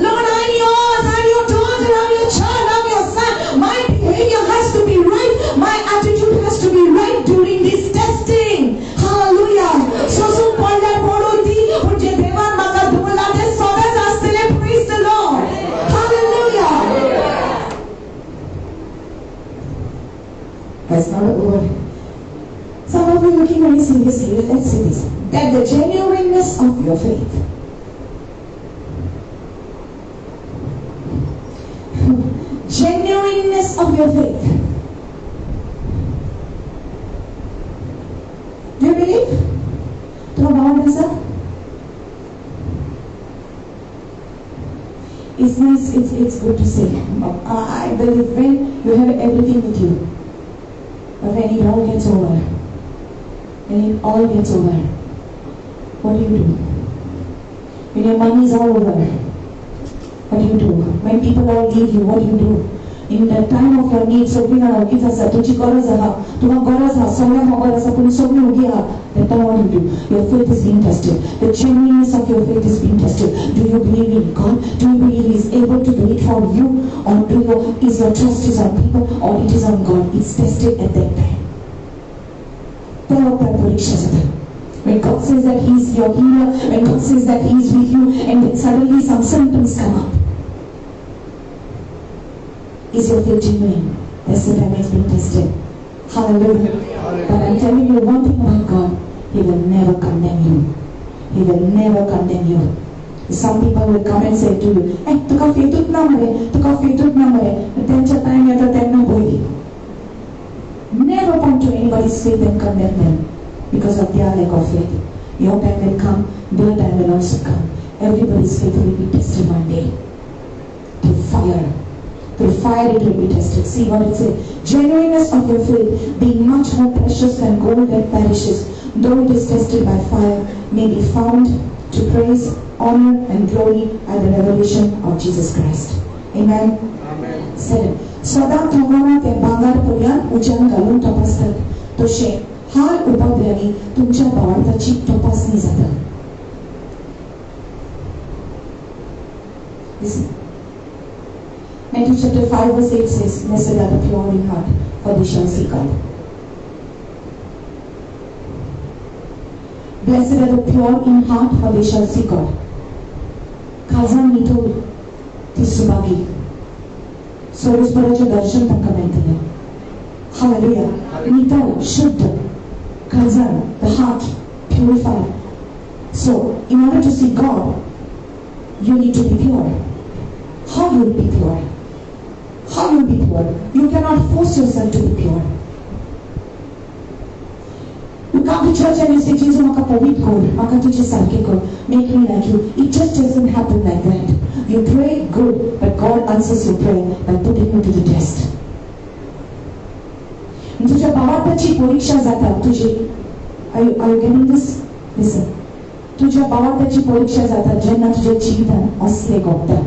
Lord, I'm yours, I'm your daughter, I'm your child, I'm your son. My behavior has to be right. My attitude has to be right during this testing. Hallelujah. सोसून पडल्यार पडून दी, पूण जे देवान म्हाका दवरलां तें सदांच आसतलें. Praise the Lord. Hallelujah. That's not over. Some of you looking very seriously. Let's see this. That the genuineness of your faith. Genuineness of your faith. Do you believe? तुका भाव आसा? It's nice, it's good to say. I believe when you have everything with you. But when it all gets over, when it all gets over, what do you do? When your money is all over, what do you do? When people all leave you, what do you do? In the time of your need, सगळीं जाणां ओगीच आसा, तुजी गरज आहा, तुका गरज आहा, सगळ्यांक खबर आसा, पूण सगळीं ओगी आहा. That time what do you do? Your faith is being tested. The genuineness of your faith is being tested. Do you believe in God? Do you believe He is able to do it for you? Or do you, is your trust is on people or it is on God? It's tested at that time. त्या वक्तार परीक्षा जाता. When God says that He is your healer, when God says that He is with you, and then suddenly some symptoms come up. Is your faith genuine? That's the time it's been tested. Hallelujah. But I'm telling you one thing about God, He will never condemn you. He will never condemn you. Some people will come and say to you, hey, तुका फेतूच ना मरे, तुका फेतूच ना मरे. तेंच्या time येता तेन्ना पळय. Never point to anybody's faith and condemn them because of their lack of faith. Your time will come, their time will also come. Everybody's faith will be tested one day. Through fire. Through fire it will be tested. See what it says. Genuineness of your faith, being much more precious than gold that perishes, though it is tested by fire, may be found to praise, honor and glory at the revelation of Jesus Christ. Amen. Amen. 7. सदां थंगना तें भांगर पर्यान उज्यान घालून तपासतात, तशें हाल उपद्र्यांनी तुमच्या भावार्थाची तपासणी जाता. Listen. Matthew chapter 5 verse 8 says, Blessed are the pure in heart, for they shall see God. Blessed are the pure in heart, for they shall see God. काळजान नितळ ती सुभागी, सर्वेस्पराचें दर्शन तांकां मेळटलें. Hallelujah. नितळ, शुद्ध काळजान, the heart purified. So, in order to see God, you need to be pure. How you will be pure? How you will be pure? You cannot force yourself to be pure. You come to church and you say, Jesus, maka pavit kor, maka tujhe sarke kor, make me like you. It just doesn't happen like that. You pray good, but God answers your prayer by putting you to the test. तुझ्या भावार्थाची परीक्षा जाता तुझी. Are you getting this? Listen. तुझ्या भावार्थाची परीक्षा जाता जेन्ना तुझ्या जिवितान असले घडटा,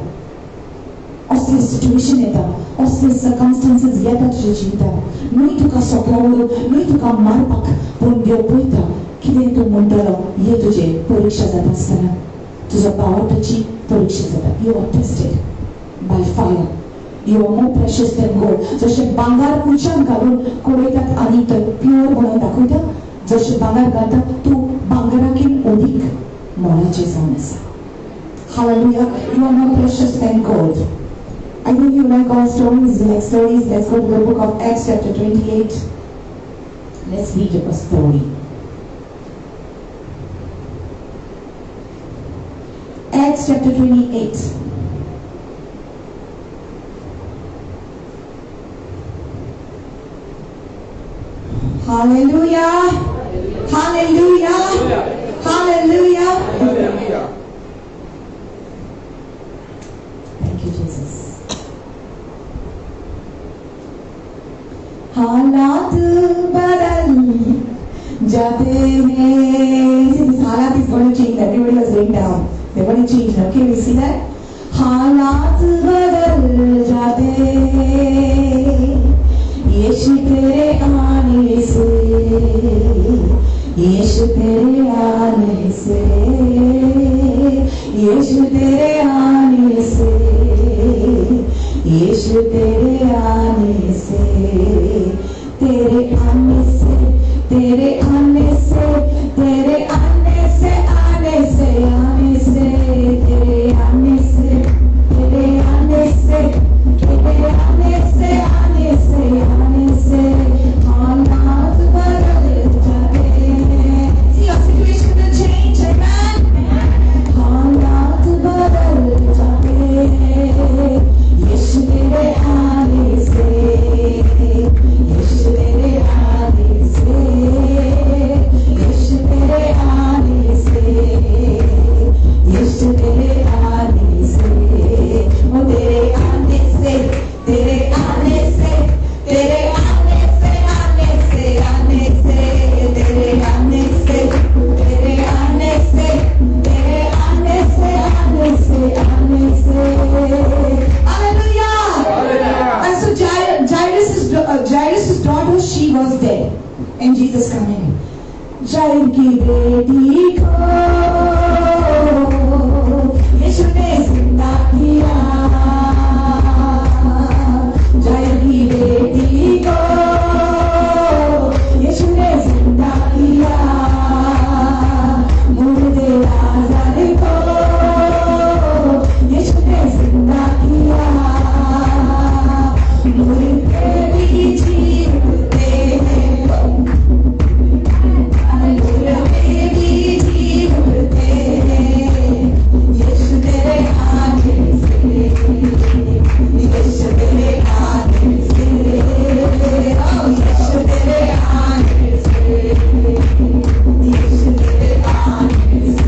असले सिट्युएशन येता, असले सर्कमस्टन्सीस येता तुझ्या जिवितान. न्हय तुका सोपलो व्हरून, न्हय तुका मारपाक, पूण देव पळयता कितें तूं म्हणटलो. हे तुजे परीक्षा जाता आसतना तुजो भावार्थाची परीक्षा जाता. You are tested by fire. You are more precious than gold. जशें भांगर उज्यान घालून कोरयतात आनी थंय प्युअर म्हणून दाखयता, जशें भांगर घालता तूं भांगराकीन अदीक मोलाचें जावन आसा. Hallelujah. You are more precious than gold. I think you like all stories, you like stories. Let's go to the book of Acts chapter 28. Let's read a story. Acts chapter 28. Hallelujah. Hallelujah. Hallelujah. Hallelujah. Thank you, Jesus. हालात बदल जाते हैं. See, this halat is going to change. Everybody was going down. They're going to change. Okay, we see that? हालात बदल जाते हैं, यीशु तेरे आने Jairus' daughter, she was dead. And Jesus came in. Jair की बेटी को यीशु ने जिंदा किया. जाहिर की बेटी को यीशु ने जिंदा किया. मुर्दे लाज़र को यीशु ने जिंदा किया. मुर्दे भी जी उठते हैं, मुर्दे भी जी उठते हैं. यीशु तेरे आने से, यीशु तेरे आने से, यीशु तेरे आने से, यीशु तेरे आने से,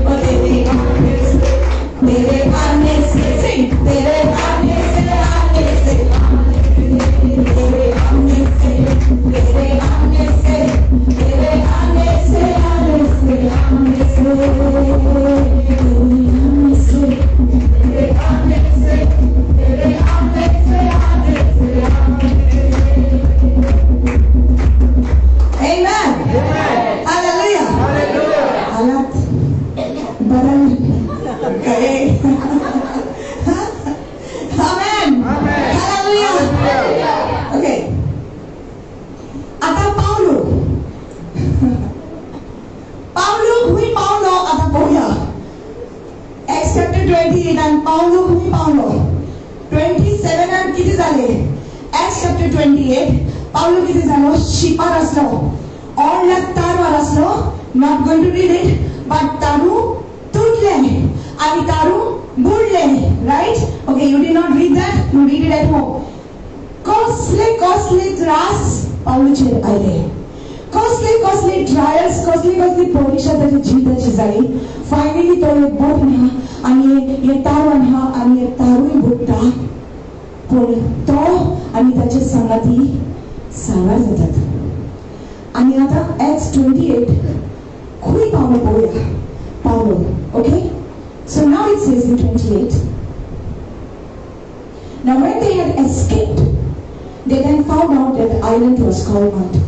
ओ तेरे आने से, तेरे आने से, तेरे आने से, आने से, तेरे आने से, तेरे आने से, तेरे आने से, आने से, आने से, आने से, तेरे आने से, तेरे आने से, आने से, आने से. Amen. Hallelujah. हालात बदल गए. Amen. Hallelujah. Okay. आता पावलो, पावलो खंय पावलो आतां पळोवया. Acts chapter 28 आनी पावलो खंय पावलो. 27 कितें जालें? Acts chapter 28 पावलो कितें जालो? शिपार आसलो, ऑडल्या तारवार आसलो. Not going to read it, but तारू तुटलें आनी तारू बुडलें. Right? Okay, you did not read that, you read it at home. कसले कसले त्रास पावलूचेर आयले, कसले कसले ट्रायल्स, कसली कसली परीक्षा ताच्या जिविताची जाली. फायनली तो एक बोट ना आनी हे तारवान आहा आनी हे तारूय बुडटा, पूण तो आनी ताचे सांगाती साल्वार जातात. आनी आतां Acts 28 खंय पावलो पळोवया. पावलो. Okay, so now it says in 28, now when they had escaped, they then found out that the island was called Malta.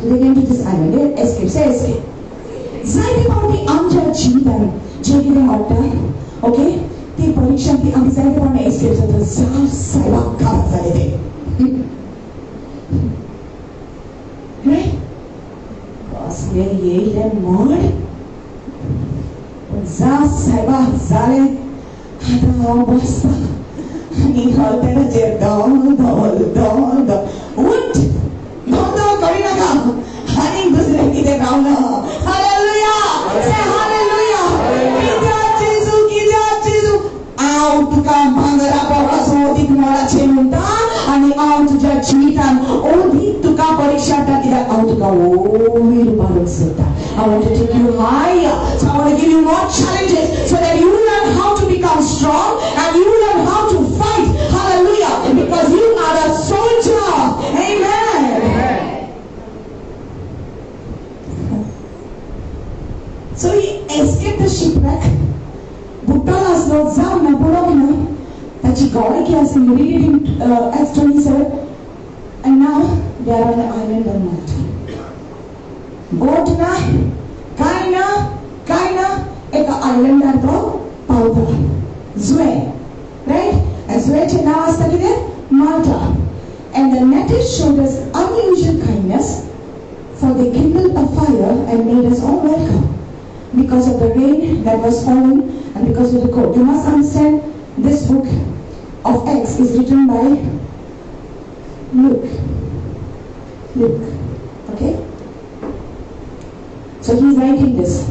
So they came to this island. They had escaped. Say escape. जायते फावटी आमच्या जिवितान जें कितें घडटा, okay, ती परीक्षा ती आमी जायते फावटी एस्केप जाता. जाव सायबाक काबार जालें तें. कसलें येयलें मड, पूण जा सायबा जालें. आतां हांव बसता आनी हॉटेलाचेर धोल धोल धोल धोल, उठ धोल धोल करिनाका आनी दुसरें कितें रावना. हालेलुया. Say hallelujah. कित्याक जेजू, कित्याक जेजू, हांव तुका भांगरा परस अदीक मोलाचें म्हणटा आनी हांव तुज्या जिवितान अदीक तुका परीक्षा हाडटा, कित्याक हांव तुका वयर पावोवंक सोदता. I want to take you higher. So I want to give you more challenges so that you learn how to become strong and you learn how to fight. Hallelujah. Because you are a soldier. Amen. So he escaped the shipwreck. बुडटलो आसलो, जावं ना, पडोंक ना, ताची गवायकी आसली. You read it in Acts 27. And now they are on the island of Malta. बोट ना, काय ना, काय ना, एका आयलंडार तो पावता. जुवे, रायट? आनी जुव्याचें नांव आसता कितें? Malta. And the natives showed us unusual kindness, for they kindled a fire and made us all welcome because of the rain that was falling and because of the cold. You must understand, this book of Acts is written by Luke. Luke. Okay? So he's writing this.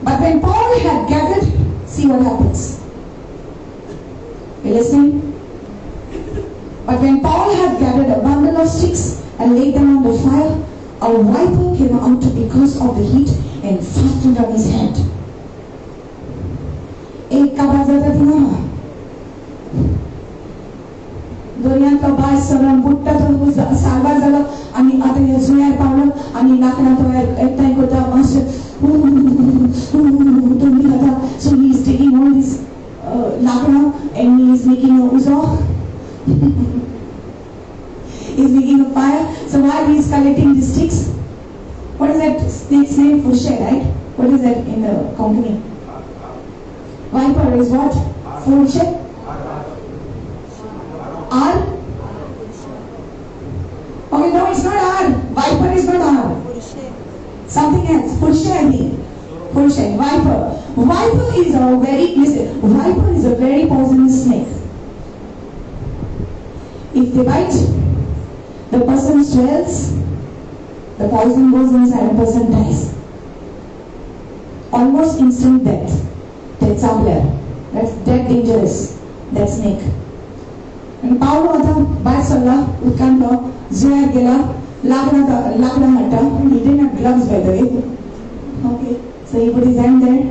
But when Paul had gathered, see what happens. You listening? But when Paul had gathered a bundle of sticks and laid them on the fire, a viper came out because of the heat and fastened on his hand. एक काबार जाता थिंगा दर्यांतलो बाय सगळो बुडटा, तो साल्वार जालो आनी आतां ह्या जुंव्यार पावलो आनी लाकडां तो एकठांय करता, मातशें तोंडी खाता. So he is taking all these लाकडां and he is making a उजो. He's making a fire. So while he's collecting the sticks, what is that snake's name? Fushe, right? What is that in the Konkani? Viper is what? Fushe? R? Okay, no, it's not R. Viper is not R. Something else. Fushe, I think. Fushe. Viper. Viper is a very, listen, viper is a very poisonous snake. If they bite, the person swells, the poison goes inside and the person dies. Almost instant death. That's somewhere. That's that dangerous, that snake. And पावलो आतां भायर सरला उदकांत तो जुंव्यार गेला लाकडां हाडटा. He didn't have gloves, by the way. Okay, so he put his hand there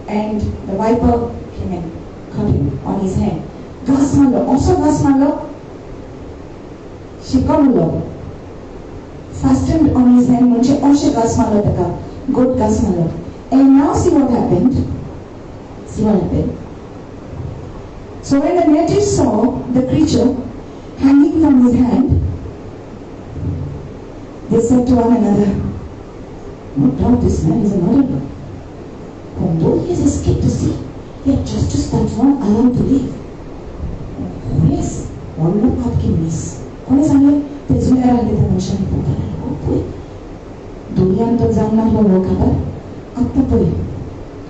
and the viper came and cut him on his hand. घास मारलो, असो घास मारलो, शिकवलो fastened on his hand म्हणजे अशें घास मारलो ताका, गोट घास मारलो. And now see what happened. See what happened. So when the natives saw the creature hanging from his hand, they said to one another, "No doubt this man is a murderer. Although he has escaped the sea, yet justice does not allow him to live." खरेंच व्हडलो पातकी मनीस. कोणें सांगलें? ते जुंव्यार आसले त्या मनशांनी पळोवपाक लागलो, पळय दर्यान तो जावन नासलो हो काबार, आत्तां पळय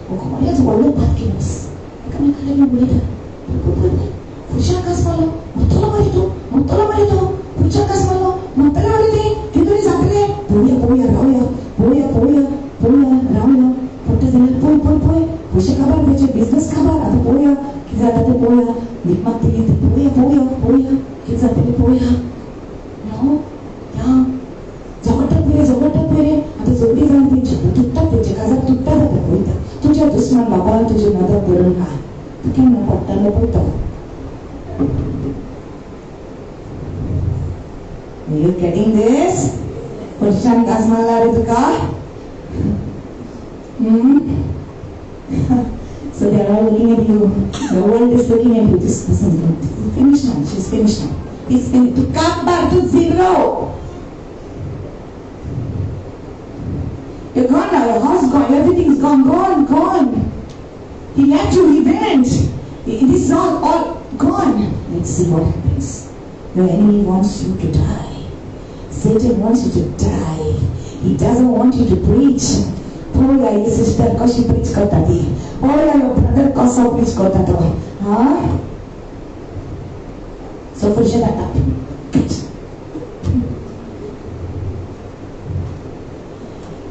हो खरेंच व्हडलो पातकी मनीस. एकामेका लागीं उलयता, पळय पळय पळय फुडच्या घास मारलो, मरतलो मरे तूं, मरतलो मरे तूं, फुडच्या घास मारलो, मरतले मरे तें, कितें तरी जातलें, पळोवया पळोवया रावया, पळोवया पळोवया पळोवया रावया, पडटा जाल्यार पळय पळय पळय पयशे काबार, तेचे बिजनस काबार, आतां पळोवया कितें जाता तें पळोवया, भीक मागतली तें पळोवया पळोवया पळोवया कितें जातलें पळोवया. नो या झगडटात पळय, झगडटात पळय, आतां झगडीं जावन तेंचे तुट्टात, तेंचे काजार तुट्टात. आतां पळयता तुज्या दुस्मान बाबा तुजी नदर धरून आहा, तूं केन्ना पडटालो पळयता. Are you getting this? पुरुषान घास मारला रे तुका? So they are all looking at you. The world is looking at you. This person is going to finish now. She's finished now. He's finished. Tu kabar, tu zero. You're gone now. Your house gone. Everything's gone. Gone. Gone. He left you. He went. This is all gone. Let's see what happens. Your enemy wants you to die. Satan wants you to die. He doesn't want you to preach. पळोवया ही sister कशी preach करता ती, पळोवया your brother कसो preach करता तो. हा, so फुडशें जाता.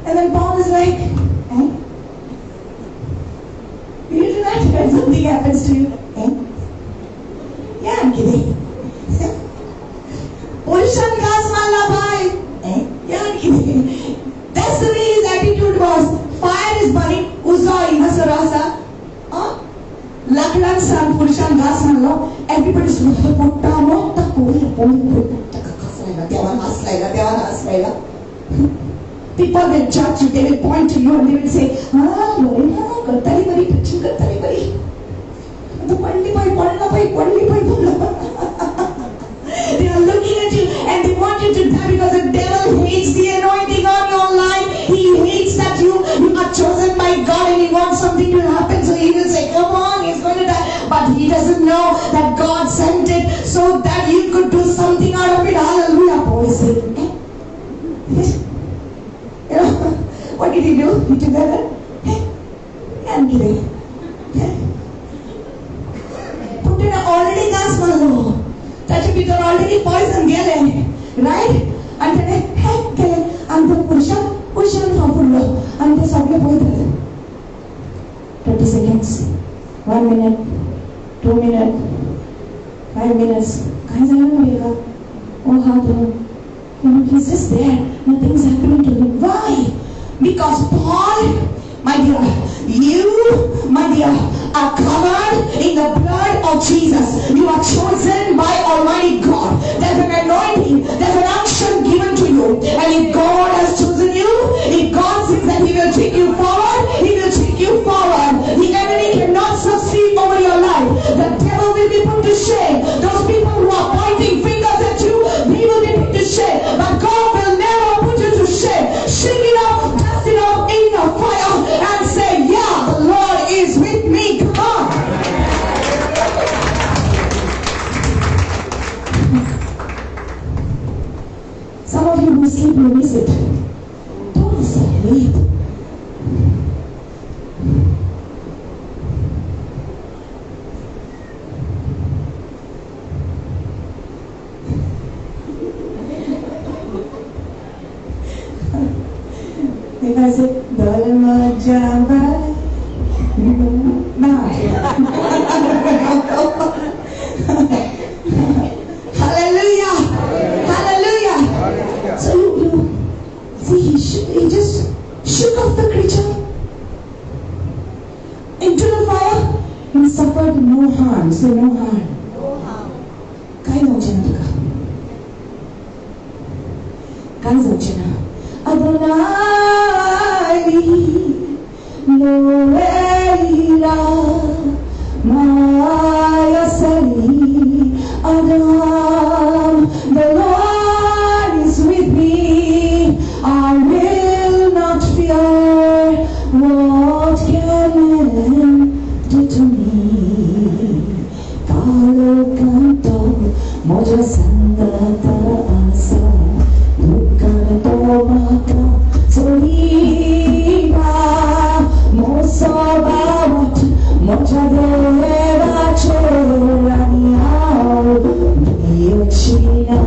And then Paul is like, eh? You do that when something happens to you, eh? Yeah, I'm kidding. Pulshan gas mala bhai, eh? Yeah, I'm kidding. That's the way his attitude was. Fire is burning. Uzo ingasarasa. Huh? Lakdan san pulshan gas malo. Everybody's potta motta poi poi poi gas laila devan gas laila devan gas laila. People will judge you, they will point to you and they will say, ah, bari na, kartali bari, preaching kartali bari. Padli pai, padla pai, padli pai, padla. They are looking at you and they want you to die because the devil hates the anointing on your life. He hates that you are chosen by God and he wants something to happen. So he will say, come on, he's going to die. But he doesn't know that God sent it so that you could do something out of it. Hallelujah. Paul is saying, eh? You know, what did he do? He took that, hey, I'm kidding. Put in already gas malo. ताचे भितर already poison गेलें, right? आनी तेणें hack केलें आनी तो पुरुशान पुरुशान फाफुडलो आनी ते सगळे पळयताले. 30 seconds, 1 minute, 2 minutes, 5 minutes, कांय जालें ना हेका? ओ हात You know, he's just there. Nothing's happening to him. Why? Because Paul, my dear, you, my dear, are covered in the blood of Jesus. You are chosen by Almighty God. There's an anointing, there's an unction given to you. And if God has chosen you, if God says that He will take you forward, He will take you forward. The enemy cannot succeed over your life. The devil will be put to shame. Those people who are pointing fingers at you, they will be you sleep, you miss it. Don't sleep. If I say, Hallelujah! Hallelujah! So you see, he just shook off the creature into the fire and suffered no harm. Say no harm. काय जावचें ना तुका, काय जावचें ना. Adonai Noeira Mayasali Adam, the Lord is with me, I will not fear, what can man do to me? Kalo kanto moja sangata asa, dukanto maka soliba, mosobawat moja deva choraniao biyochina,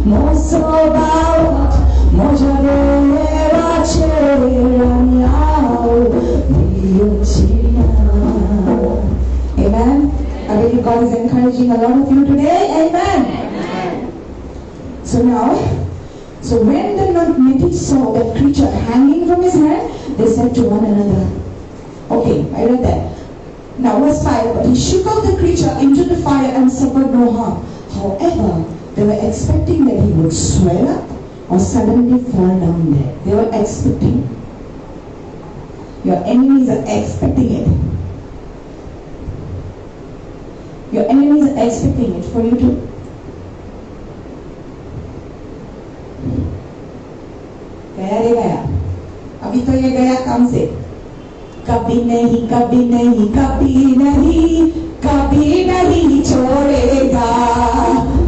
mosobawat moja deva choraniao biyochina. Amen. I believe God is encouraging a lot of you today. Amen. So now, so when the natives saw that creature hanging from his hand, they said to one another. Okay, I read that. Now verse 5, but he shook off the creature into the fire and suffered no harm. However, they were expecting that he would swell up or suddenly fall down there. They were expecting. Your enemies are expecting it. Your enemies are expecting it for you to. Gaya रे गया, अभी तो ये गया काम से. कभी नहीं, कभी नहीं, कभी नहीं, कभी नहीं छोड़ेगा.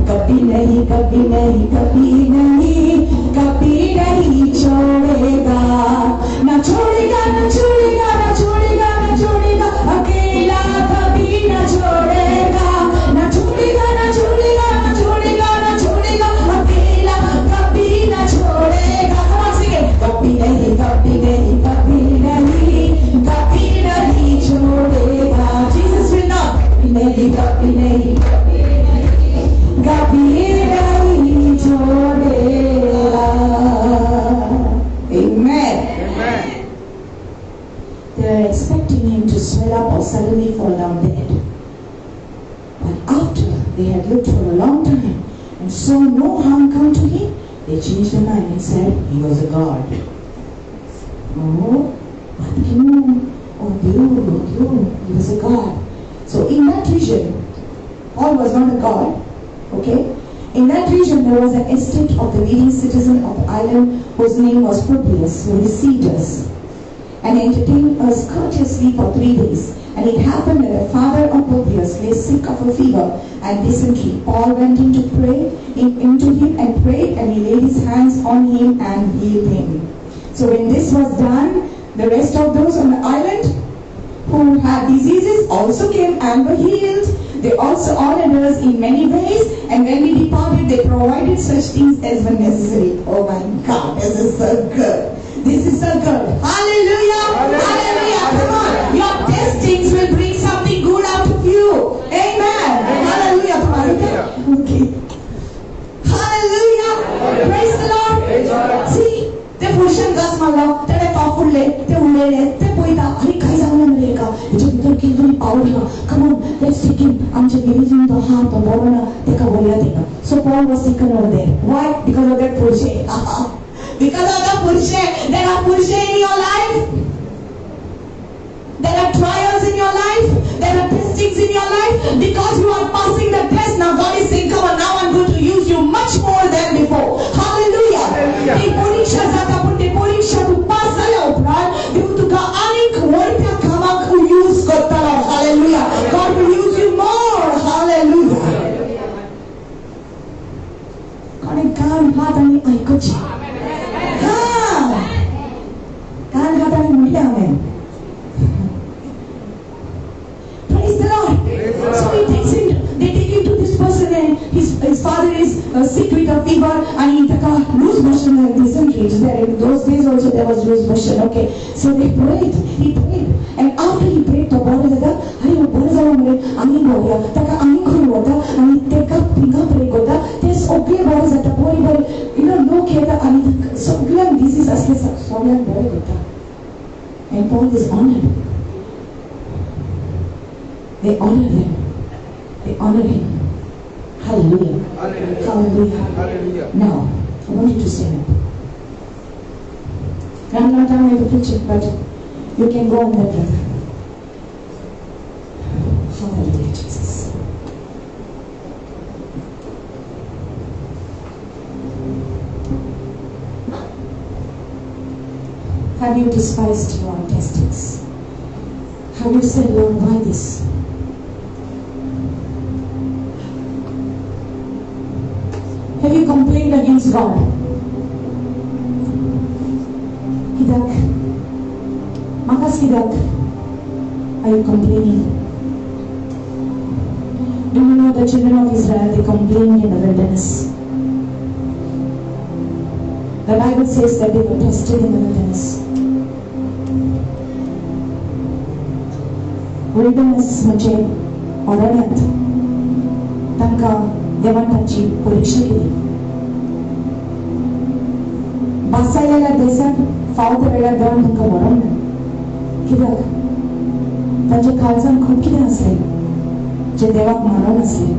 कभी नहीं, कभी नहीं, कभी नहीं, कभी नहीं छोड़ेगा. ना छोड़ेगा, ना छोड़ेगा, ना छोड़ेगा, ना छोड़ेगा, अकेला कभी ना छोड़ेगा. ना छोड़ेगा, ना छोड़ेगा, ना छोड़ेगा, ना छोड़ेगा, अकेला कभी ना छोड़ेगा. कभी नहीं, कभी नहीं, कभी नहीं, कभी नहीं छोड़ेगा. Jesus will not. कभी नहीं, कभी नहीं, कभी नहीं छोड़ेगा. Amen. Amen. They are expecting him to swell up or suddenly fall down dead. But after they had looked for a long time and saw no harm come to him, they changed their mind and said he was a god. Oh, oh, he was a god. So in that region, Paul was not a god, okay? In that region there was an estate of the leading citizen of the island whose name was Publius, who received us and entertained us courteously for 3 days. And it happened that the father of Publius lay sick of a fever and dysentery. Paul went in to pray into him and prayed, and he laid his hands on him and healed him. So when this was done, the rest of those on the island who had diseases also came and were healed. They also honored us in many ways, and when we departed, they provided such things as were necessary. Oh my God, this is so good. This is so good. Hallelujah! Hallelujah! Come on. Your testings will bring something good out of you. Amen. Hallelujah. Okay. Hallelujah. Praise the Lord. See, ते पुरुषान घास मारलो, तेणे पाव फुडले, ते उडयले, ते पळयता आनी काय जालें मरे हेका, हेच्या भितर कितें तरी पावर आहा. Come on, let's take him. आमच्या रिलीजन तो आहा, तो बरो ना, तेका व्हरया तेका. So Paul was taken over there. Why? Because of that पुरुषे. Because of the purshe. There are purshe in your life. There are trials in your life. There are testings in your life. Because you are passing the test, now God is saying, come on, now I'm going to use you much more than before. Hallelujah. ती परीक्षा जाता, पण ते परीक्षा तू pass जाल्या उपरांत देव तुका आनीक व्हडल्या कामाक यूज करतलो. Hallelujah. God will use you more. Hallelujah. कोणें हात आनी आयकुचें. हा, कान हात आनी म्हणलें हांवें. Praise the Lord. So he takes him, they take him to this person, and his father is sick with a fever, and he took a loose motion and dysentery. There in those days also there was loose motion. Okay, so they prayed. He prayed, and after he prayed, तो बरो जाता. आनी बरो जालो मरे आनी भोवया ताका आनी खंय वता आनी तेका थिंगा प्रे करता, ते सगळे बरे जाता. बरे बरे you know लोक येता आनी सगळ्यांक डिजीज आसले सगळ्यांक बरे करता. And Paul is honored. They honor them. They honor him. Hallelujah. Hallelujah. Hallelujah. Hallelujah. Now, I want you to stand up. I'm not done with the preaching, but you can go on that, brother. Hallelujah, Jesus. Have you despised your testings? Have you said, Lord, why this? Have you complained against God? Kidak, makas kidak, are you complaining? Do you know the children of Israel, they complained in the wilderness? The Bible says that they were tested in the wilderness. Wilderness म्हणजे अरण्यांत तांकां देवान तांची परिक्षा केली. बासायलेल्या देशांत फावो त्या वेळार देवान तांकां व्हरोंक ना. कित्याक? तांच्या काळजान खूब कितें आसलें जें देवाक मानून आसलें.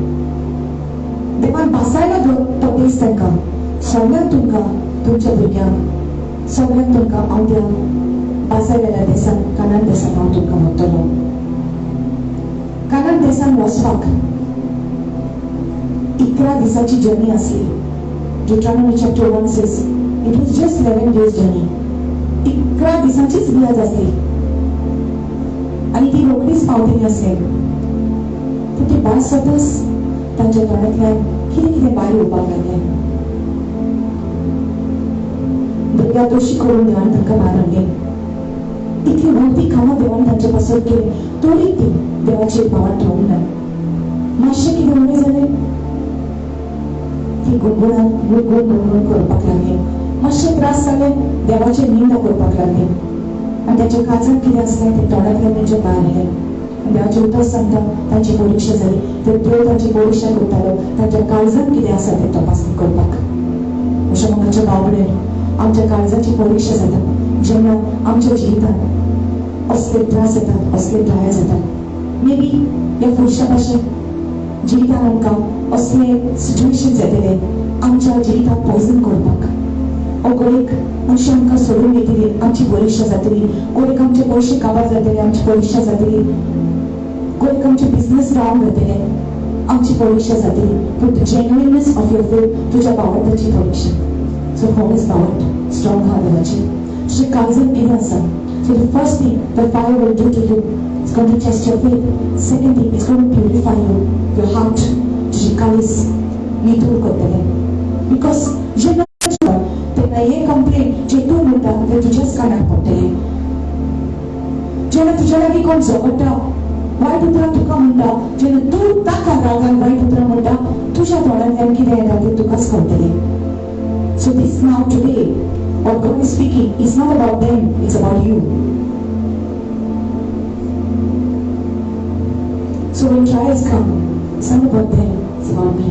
देवान बासायलो तो देश तांकां. सगळ्यांक तुमकां तुमच्या भुरग्यांक सगळ्यांक तुमकां हांव त्या बासायलेल्या देशांत कानान देशांत हांव तुमकां व्हरतलो. कानान देशांत वचपाक 11 दिसाची जर्नी आसली. Deuteronomy chapter 1 says it was just 11 days journey. 11 दिसांचीच बियाज आसली आनी ती रोखडीच पावतली आसली. पूण ती भायर सरताच तांच्या तोंडांतल्यान कितें कितें भायर येवपाक लागलें. दर्या दोशी करून देवान तांकां भायर हाडलें. इतली व्हडली कामां देवान तांचे पासून केली, तरी ती देवाचेर भावार ठेवूंक ना. मातशें कितें उणें जालें, ती गुणगुणान गुणगुण गुणगुण करपाक लागली. मातशे त्रास जाले, देवाचेर निंदा करपाक लागली. आनी ताच्या काळजांत कितें आसलें तें तोंडांतल्यान तांच्या भायर आयलें. आनी देवाचें उतर सांगता तांची परिक्षा जाली. तर देव तांची परिक्षा करतालो तांच्या काळजांत कितें आसा तें तपासणी करपाक. अशें म्हाका भाव भयण, आमच्या काळजाची परिक्षा जाता जेन्ना आमच्या जिवितांत असले त्रास येतात, असले ट्रायल्स येतात. मे बी ह्या फुडच्या भाशेन जिवितांत आमकां असले सिच्युएशन्स येतले आमच्या जिविताक पॉयझन करपाक. कोणेक मनशां आमकां सोडून वयतली, आमची परिक्षा जातली. कोणेक आमचे पयशे काबार जातले, आमची परिक्षा जातली. कोणेक आमचे बिजनस रावंक जातले, आमची परिक्षा जातली. पूण the genuineness of your faith, तुज्या भावार्थाची परिक्षा. सो हो is भावार्थ स्ट्रॉंग आहा देवाची. तुजें काळजांत कितें आसा? So the first thing the fire will do to you, it's going to test your faith. Second thing, it's going to purify you, your heart. तुजी काळीज नितळ करतलें. Because जेन्ना तेन्ना हे कंप्लेन जे तूं म्हणटा तें तुज्याच कानार पडटलें. जेन्ना तुज्या लागीं कोण झगडटा, वायट उतरां तुका म्हणटा, जेन्ना तूं ताका रागान वायट उतरां म्हणटा, तुज्या तोंडांतल्यान कितें येता तें तुकाच कळटलें. So this now today, what God is speaking is not about them, it's about you. So when trials come, it's not about them, it's about me.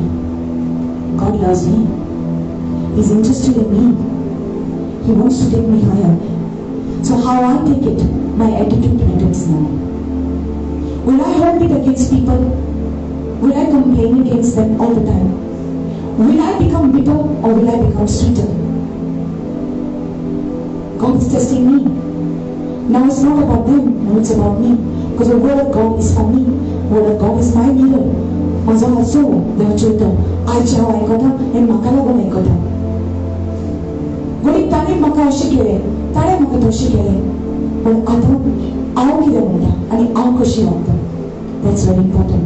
God loves me. He's interested in me. He wants to take me higher. So how I take it, my attitude matters now. Will I hold it against people? Will I complain against them all the time? Will I become bitter or will I become sweeter? God is testing me. Now it's not about them, now it's about me. Because the word of God is for me. The word of God is my mirror. म्हजो हाचो देवाचें उतर आयचें हांव आयकता आनी म्हाका लागून आयकता. घडये ताणें म्हाका अशें केलें, ताणें म्हाका तशें केलें, पूण आतां हांव कितें म्हणटा आनी हांव कशी वागता, that's very important.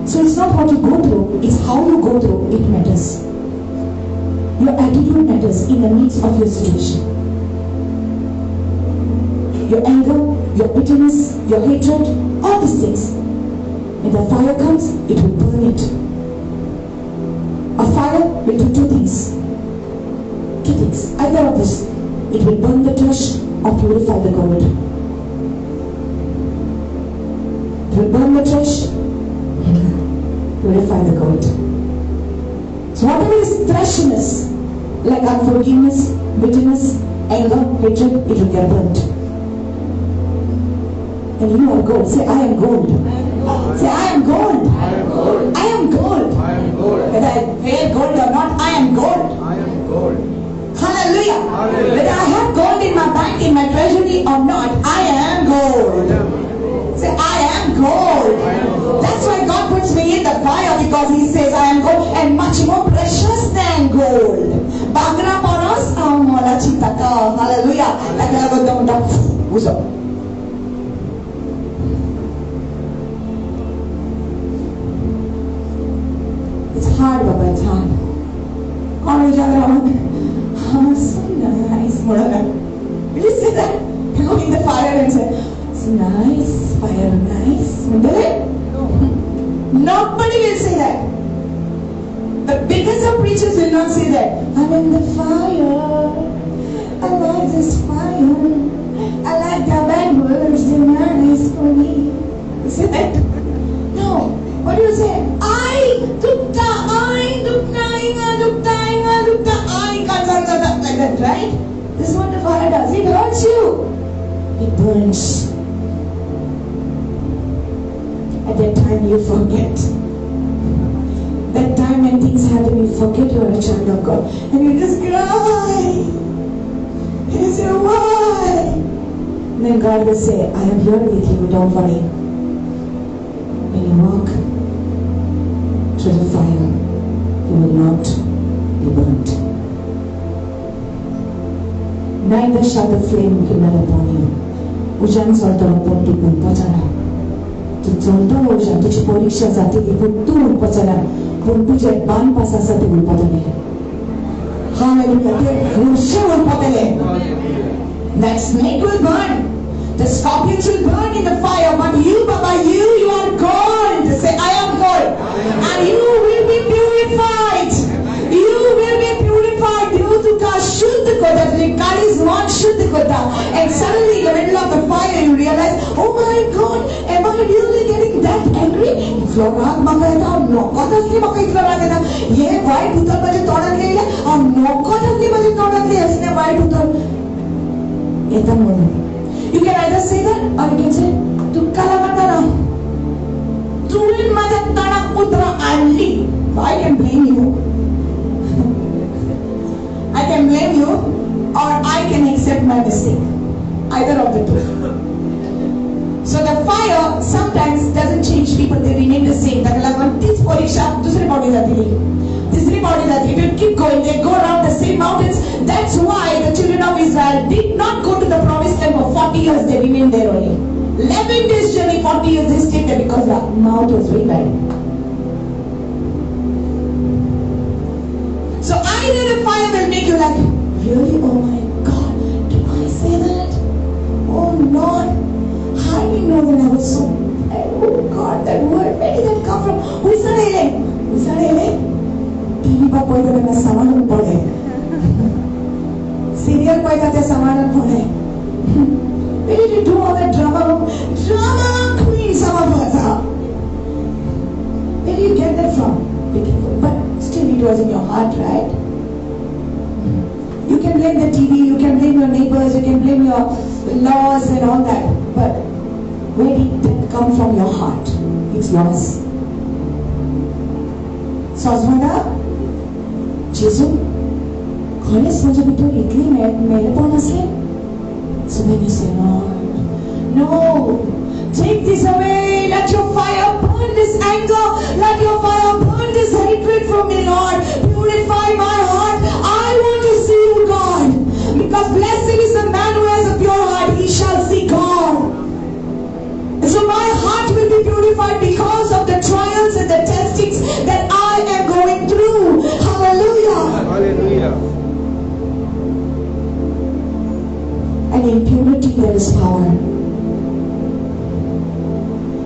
So it's not what you go through, it's how you go through, it matters. Your enters in the midst of your situation. Your anger, your bitterness, your hatred, all these things. When the fire comes, it will burn it. A fire will do two things. Two things. Either of this. It will burn the trash or purify the gold. It will burn the trash, purify the gold. So whatever is trashiness, like unforgiveness, bitterness, anger, hatred, it will get burnt. And you are gold. Say, I am gold. Say, I am gold. I am gold. I am gold. I am gold. Whether I wear gold or not, I am gold. I am gold. Hallelujah. Hallelujah. Whether I have gold in my bank, in my treasury or not, I am gold. Say, I am gold. I am gold. That's why God puts me in the fire, because He says I am gold and much more precious than gold. Bagra paras amola chitaka. Hallelujah. It's hard, Baba, it's hard. Oh, so nice. Will you say that? You go in the fire and say, it's nice, fire, nice. No. Nobody will say that. The biggest of preachers will not say that. I'm in the fire. I like this fire. I like the bad words. They're nice for me. You say that? No. What do you say? I dukta, I dukta, inga dukta, inga dukta, I kansa, like that, right? This is what the fire does. It hurts you. It burns. At that time you forget. That time when things happen, you forget you are a child of God. And you just cry. And you say, why? And then God will say, I am here with you, don't worry. When you walk through the fire, you will not be burnt. Neither shall the flame kindle upon you. उजान चलतलो पूण तूं उडपाचो तूं चलतलो उजान, तुजी परिक्षा जातली पूण तूं उडपाचो ना, पूण तुजे बांदपास आसा ते उडपातले. हालेलुया. ते घुरशे उडपातले. That snake will burn. The scorpions will burn in the fire, but you, Baba, you are gold. Say, I am gold. And you will be purified. You will be purified. And suddenly in the middle of the fire you realize, oh my God, am I really getting that angry? इतलो राग म्हाका येता, हांव नकोच आसली म्हाका इतलो राग येता. हे वायट उतर म्हाज्या तोंडांतलें येयलें, हांव नकोच आसली म्हाज्या तोंडांतलें असलें वायट उतर येता म्हणून. You can either say that or you can say, तुका लागता ना, तुवें म्हाज्या तोंडाक उतरां हाडली. I can blame you. I can blame you or I can accept my mistake. Either of the two. So the fire sometimes doesn't change people, they remain the same. ताका लागून तीच परीक्षा दुसरे पावटी जातली, तिसरी पावटी जातली. It will keep going. They go around the same mountains. That's why the children of Israel did not go to the promised land for 40 years. They remained there only. 11 days journey, 40 years they stayed there because the mouth was very bad. So either the fire will make you like, really? Oh my God, did I say that? Oh Lord, I didn't know that I was so bad. Oh God, that word, where did that come from? उसाळेले, उसाळेले. TV पा पळयता तेन्ना सामानून पळय, serial पळयता ते सामानून पळय. Where did you do all that drama? Drama queen, some of us are. Where do you get that from? Be careful. But still it was in your heart, right? You can blame the TV, you can blame your neighbors, you can blame your laws and all that. But where did that come from? Your heart. It's yours. सोजमना, जेजू, खरेंच म्हजे भितर इतली मेलेपण आसलें? So then you say, Lord, no, take this away. Let your fire burn this anger. Let your fire burn this hatred from me, Lord. Purify my heart. I want to see you, God. Because blessed is the man who has a pure heart. He shall see God. And so my heart will be purified because of the trials and the testings that I am going through. Hallelujah. Hallelujah. there is power.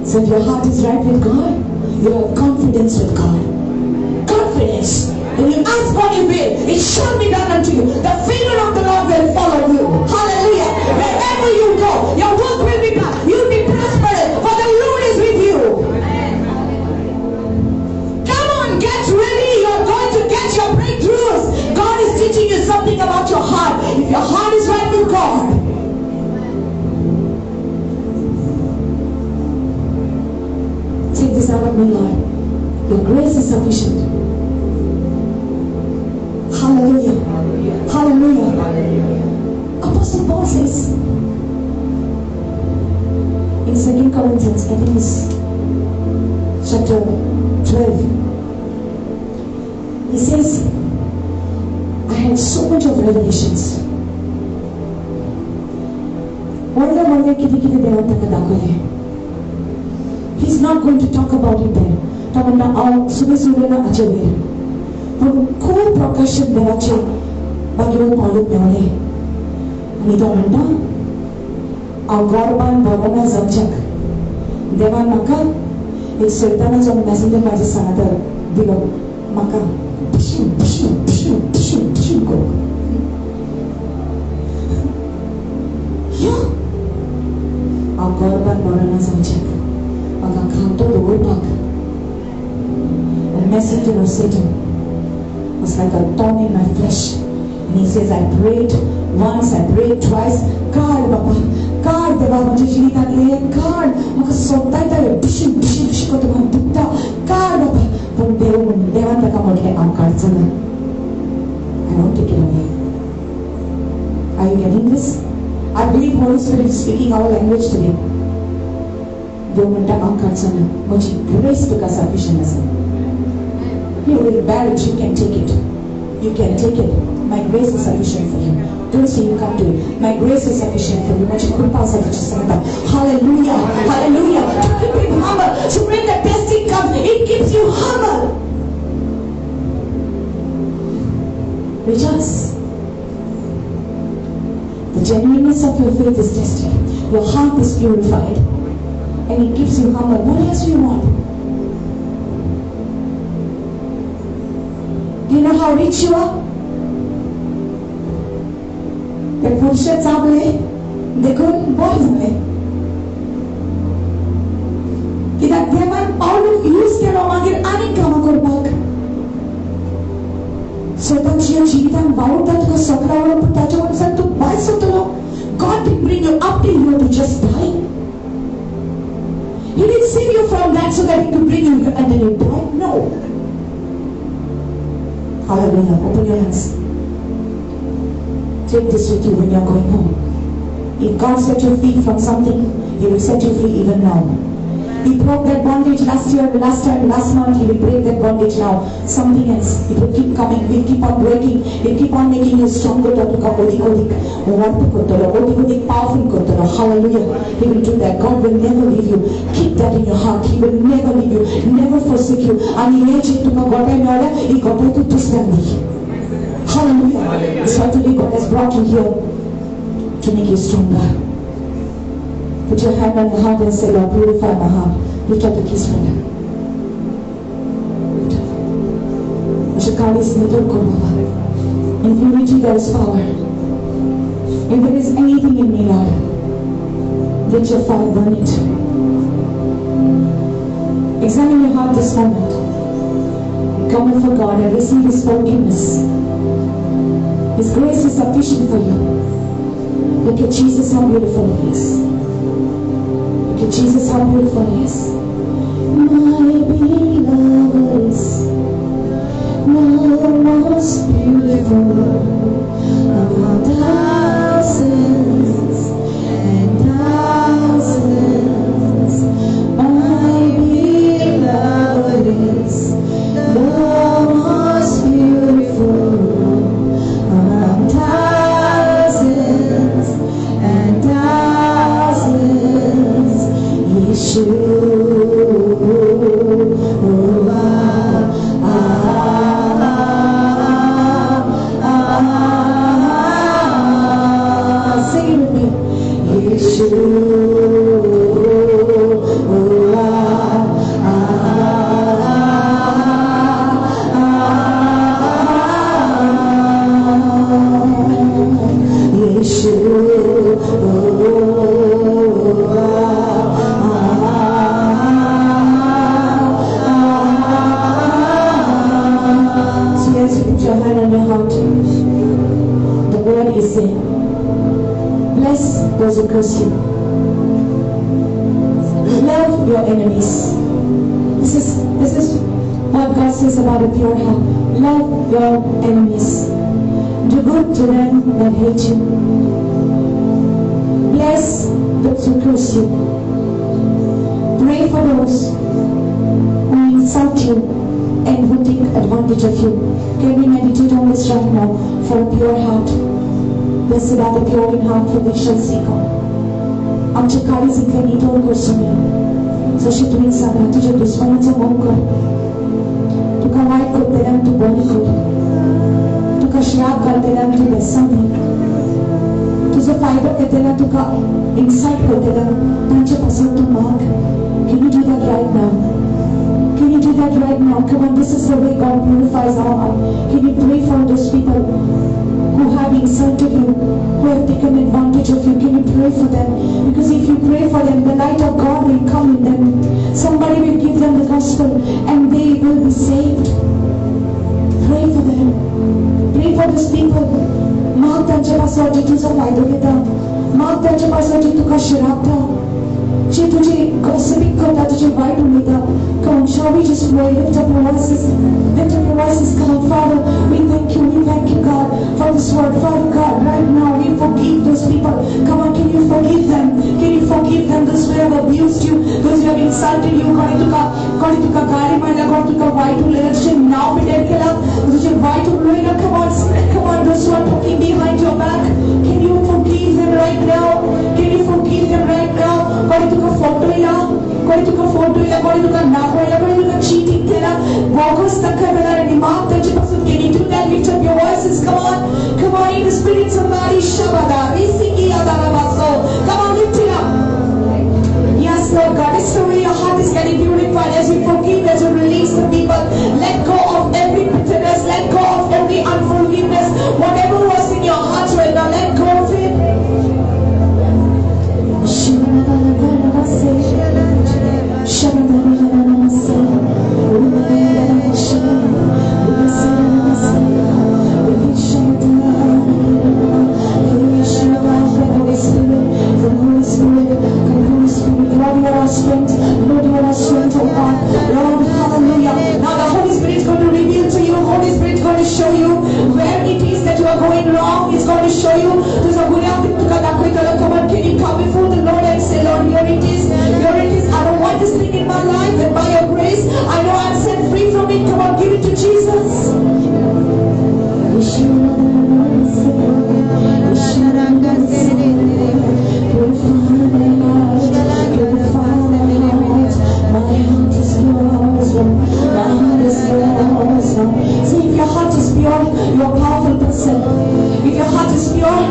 So if your heart is right with God, you have confidence with God. Confidence. When you ask what you will, it shall be done unto you. The favor of the Lord will follow you. Hallelujah. Wherever you go, your work will be done. You'll be prosperous, for the Lord is with you. Come on, get ready. You're going to get your breakthroughs. God is teaching you something about your heart. If your heart is right with God, take this out of me, Lord. Your grace is sufficient. Hallelujah. Hallelujah. Apostle Paul says in 2 Corinthians, I think it's chapter 12, he says, I had so much of revelations. He's not going to talk about it there. पूण खूब प्रकाशन देवाचें मागीर पावलूक मेवलें आनी तो म्हणटा, हांव गोरबान बरो ना जावच्याक देवान म्हाका एक सैतानाचो मॅसेंजर म्हाज्या सांगाता दिलो, म्हाका भिशू भिशू भिशू भिशू भिशू करूंक. हांव गोरबान बरो ना जावच्याक म्हाका खांतो दवरपाक. A messenger of Satan was like a thorn in my flesh. And he says, I prayed once, I prayed twice. God, Baba, God, देवा म्हज्या जिवितांतलें काड, म्हाका सोदताय बिशू बिशू बिशू करता, म्हाका दुखता, काड बाबा. पूण देव देवान ताका म्हटलें, हांव काडचो ना. I won't take it away. Are you getting this? I believe Holy Spirit is speaking our language today. देव म्हणटा, हांव काडचो ना, म्हजी ग्रेस तुका सफिशियंट आसा. You will bear it, you can take it. You can take it. My grace is sufficient for you. Don't say you can't do it. My grace is sufficient for you. Hallelujah. Hallelujah. To keep him humble. So when the testing comes, it keeps you humble. Rejoice. The genuineness of your faith is tested. Your heart is purified. And it keeps you humble. What else do you want? Do you know how rich you are? ते पुरुषे चाबले देखून बरें जालें. कित्याक देवान पावलूक use केलो मागीर आनीक कामां करपाक. स्वताच्या जिवितान वावुरता तुका सगळो आवडो, पूण ताच्या मनशान तूं भायर सरतलो. God didn't bring you up till here to just die. He didn't save you from that so that He could bring you here and then you die. No. Hallelujah. Open your hands. Take this with you when you are going home. If God set you free from something, He will set you free even now. He broke that bondage last year, last time, last month. He will break that bondage now. Something else. It will keep coming. Will keep on breaking. It will keep on making you stronger. Powerful. Hallelujah. He will do that. God will never leave you. Keep that in your heart. He will never leave you. Never forsake you. Hallelujah. So today God has brought you here to make you stronger. Put your hand on your heart and say, Lord, purify my heart. Lift up the kiss for them. Lift up. In purity there is power. If there is anything in me, Lord, let your fire burn it. Examine your heart this moment. Come before God and receive His forgiveness. His grace is sufficient for you. Look at Jesus, how beautiful He is. Look at Jesus, how beautiful He is. My beloved is the most beautiful among thousands and thousands. My beloved is the most beautiful among thousands and thousands. Yeshua, ah, ah, ah, ah, say, bless those who curse you. Love your enemies. This is what God says about a pure heart. Love your enemies. Do good to them that hate you. Bless those who curse you. Pray for those who insult you and who take advantage of you. Can we meditate on this right now for a pure heart? Blessed are the pure in heart, for they shall see God. आमचे काळीज इतलें नितळ कर स्वामी, जशें तुवें सांगलां तुज्या दुस्मानाचो मोग कर, तुका वायट करतल्यांक तूं बरें कर, तुका श्राप घालतल्यांक तूं बेसांव दी, तुजो फायदो घेतल्यांक तुका इन्सल्ट करतल्यांक तांचे पासून तूं माग. Can you do that right now? Can you do that right now? Come on, this is the way God purifies our heart. Can you pray for those people who have insulted you, who have taken advantage of you? Can you pray for them? Because if you pray for them, the light of God will come in them. Somebody will give them the gospel and they will be saved. Pray for them. Pray for those people. माग तांचे पासत जे तुजो फायदो घेता, माग तांचे पासत जे तुका शिरापता, जे तुजे गॉसिपिंग करता, तुजे वायट उलयता. Come on, shall we just pray? Lift up your voices. Lift up your voices. Come on, Father, we thank you, God, for this word. Father God, right now we forgive those people. Come on, can you forgive them? Can you forgive them? Those who have abused you, those who have insulted you, कोणी तुका गाळी मारल्या, कोणी तुका वायट उलयला, तुझे नाव पिटेर केला, तुझे वायट उलयला. Come on, come on, those who are talking behind your back, can you forgive them right now? Can you forgive them right now? कोणी तुका फटयला, कोणी तुका फटयला, कोणी तुका नागयला, कोणी तुका cheating केला, बोगस ताका वेळार आनी माग तांचे पासून. Can you do that? Lift up your voices. Come on, come on, in the spirit, somebody. Shabada, risiki adarabaso. Come on, lift it up. Yes, Lord God, it's the way your heart is getting purified as you forgive, as you release the people. Let go of every bitterness, let go of every unforgiveness, whatever was in your heart right now, let go of it. Lord, you are our strength. Lord, you are our strength, oh God. Lord, hallelujah. Now the Holy Spirit is going to reveal to you. Holy Spirit is going to show you where it is that you are going wrong. He's going to show you. Come on, can you come before the Lord and say, Lord, here it is. Here it is. I don't want this thing in my life, and by your grace, I know I'm set free from it. Come on, give it to Jesus. See, if your heart is pure, you're a powerful person. If your heart is pure,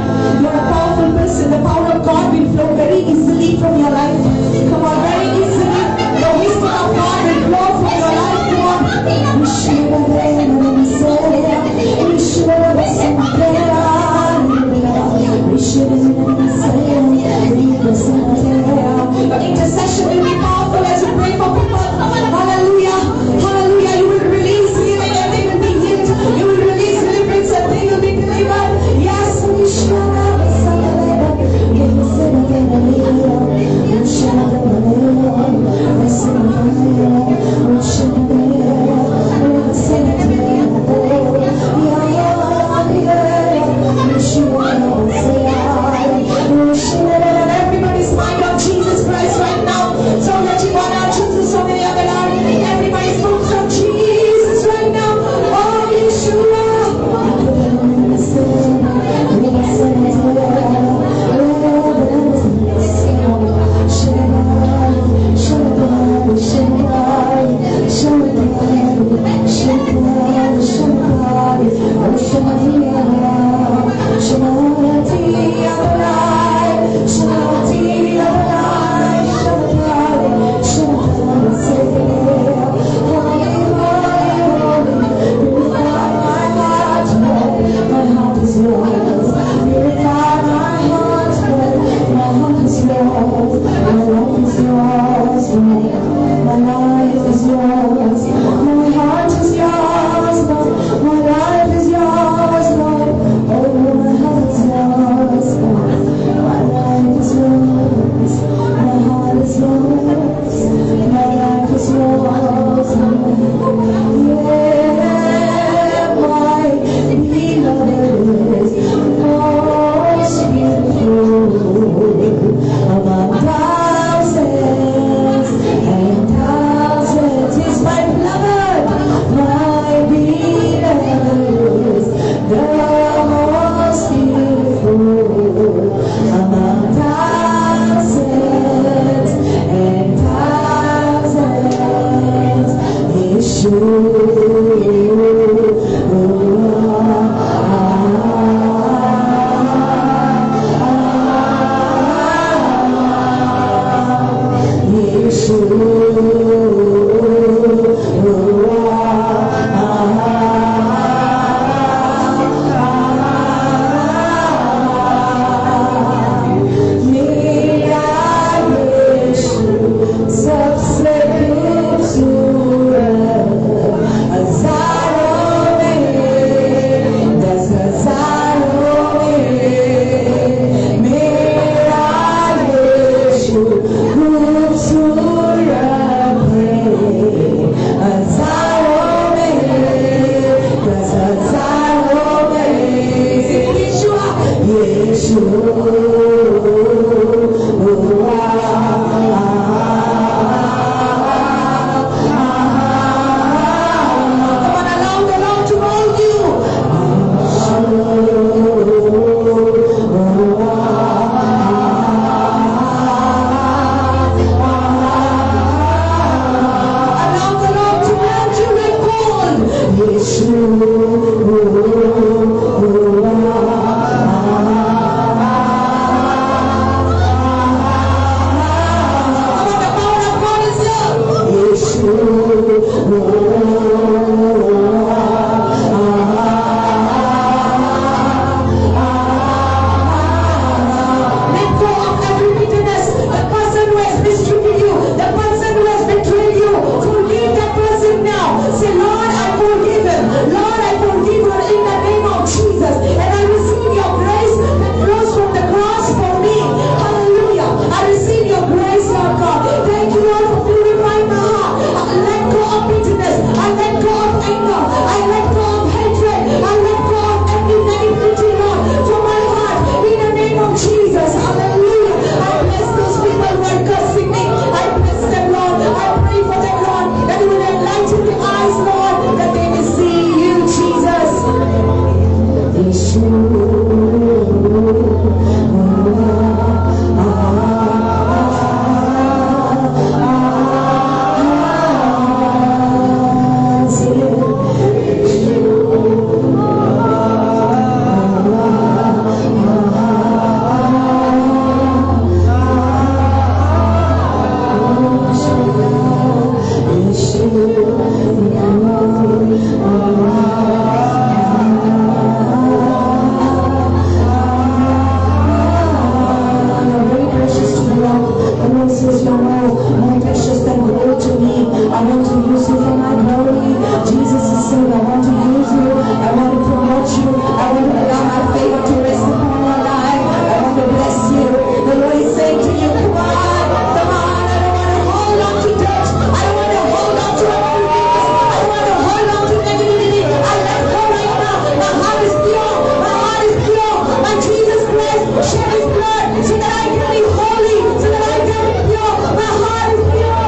Come on, the power of God is here. Let go of every bitterness. The person who has mistreated you, the person who has betrayed you, forgive that person now. Say, Lord, I forgive him. Lord, I forgive her in the name of Jesus. And I receive your grace that flows from the cross for me. Hallelujah. I receive your grace, Lord God. Thank you, Lord, for purifying my heart. I let go of bitterness. I let go of anger. I let go of hatred. I let go of every negativity, Lord, from my heart. In the name of Jesus. Hallelujah. I bless those people who are cursing me. I bless them, Lord. I pray for them, Lord, that you will enlighten their eyes, Lord, that they may see you, Jesus. Very precious to the Lord. The Lord says, you are more precious than gold to me. I want to use you for my glory. Jesus is saying, I want to use you. I want to promote you. I want to allow my favor to rest upon your life. I want to bless you. The Lord is saying to you, come on, come on. I don't want to hold on to dirt. I don't want to hold on to unforgiveness. I don't want to hold on to negativity. I let go right now. My heart is pure. My heart is pure. My Jesus Christ shed his blood so that I can be holy, so that I can be pure. My heart is pure.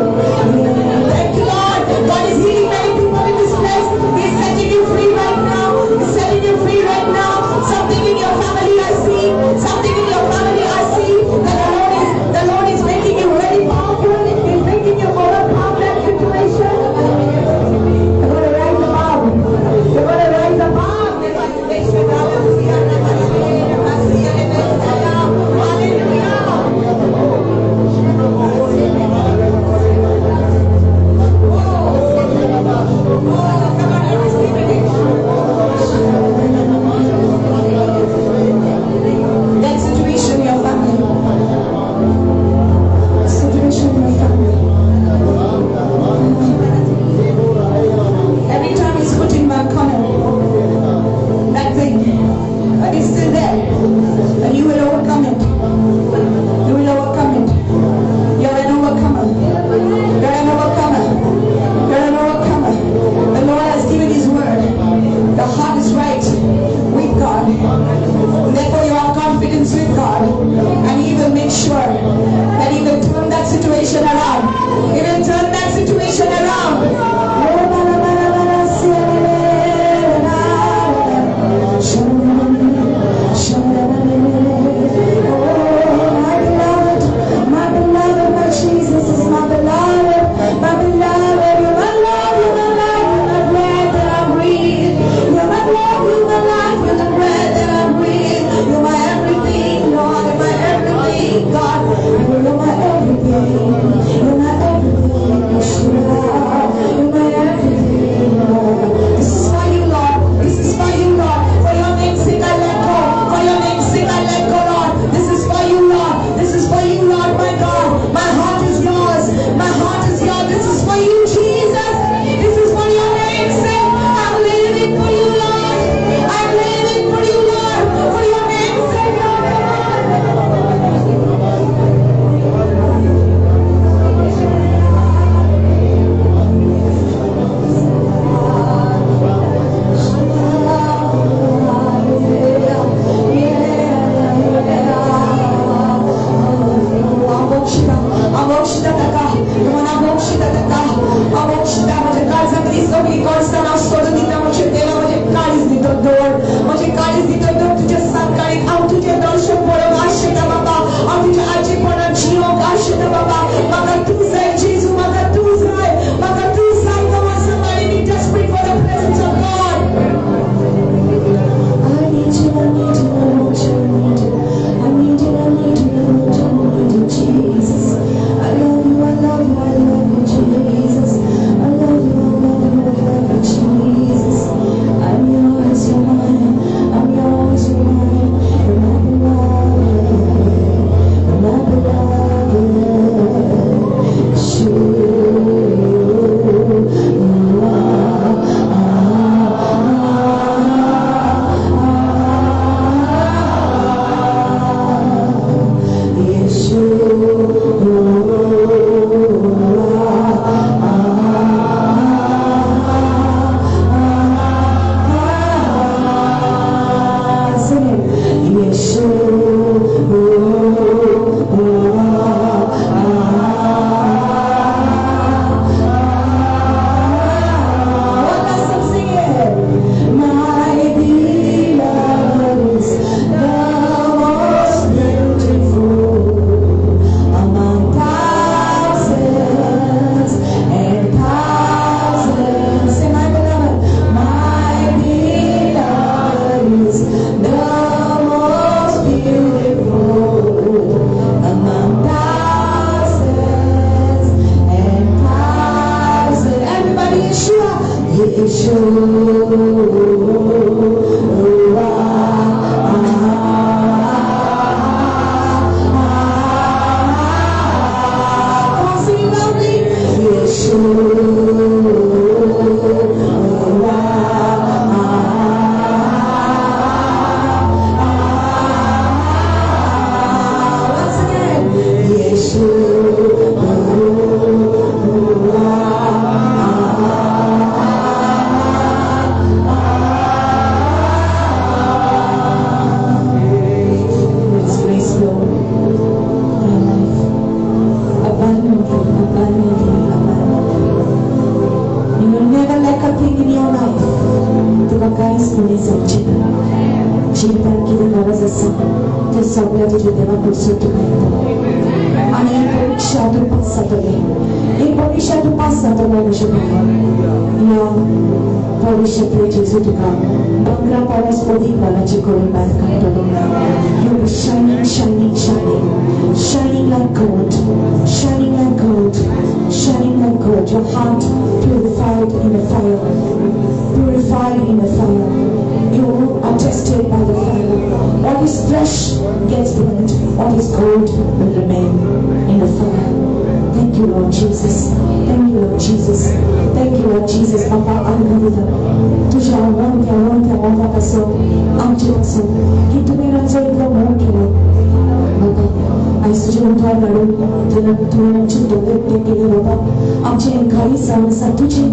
Thank you, Lord. God is healing many people in this place. He's setting you free right now. He's setting you free right now. Something in your family I see. Something in your family I see. That the Lord is making you very powerful. He's making you overcome that situation. You're going to rise above. You're going to rise above that situation. Hallelujah. Oh, come on, I receive it. That situation in your family. Situation in your family. Every time he's put in my corner, that thing, but it's still there. And you will overcome it. You will overcome it. You're an overcomer. You're an overcomer. You're an overcomer. The Lord has given His word. The heart is right with God. Therefore, you have confidence with God. And He will make sure that He will turn that situation around. He will turn that situation around. Oh, my beloved, my beloved, my Jesus is my beloved, my beloved, you're my love, you're my life, you're my breath that I breathe. You're my love, you're my life, you're the breath that I breathe. You're my everything, Lord, you're my everything, God. You're my everything. सगळ्या तुज्या देवा कडसून तुका येता आनी ही परिक्षा तूं pass जातलें, ही परिक्षा तूं पास जातलो म्हज्या बाबा. ह्या परिक्षेंतले जेजू तुका भांगरा परस अदीक मोलाचें करून भायर काडटलो. You be shining, shining, shining, shining like gold, shining like gold, shining like gold. Your heart purified in the fire, purified in the fire. You are tested by the fire. All his flesh gets burnt, all his gold will remain in the fire. Thank you, Lord Jesus. Thank you, Lord Jesus. Thank you, Lord Jesus. Papa, आनंद तुझ्या मोठ्या मोठ्या मोगा पासून आमचे पासून की तुवें आमचो इतलो मोग केलो बाबा. आयज तुजें उठार घालून तुवें आमचे दोळे उक्ते केले बाबा. आमचें काळीज जावन आसा तुजें,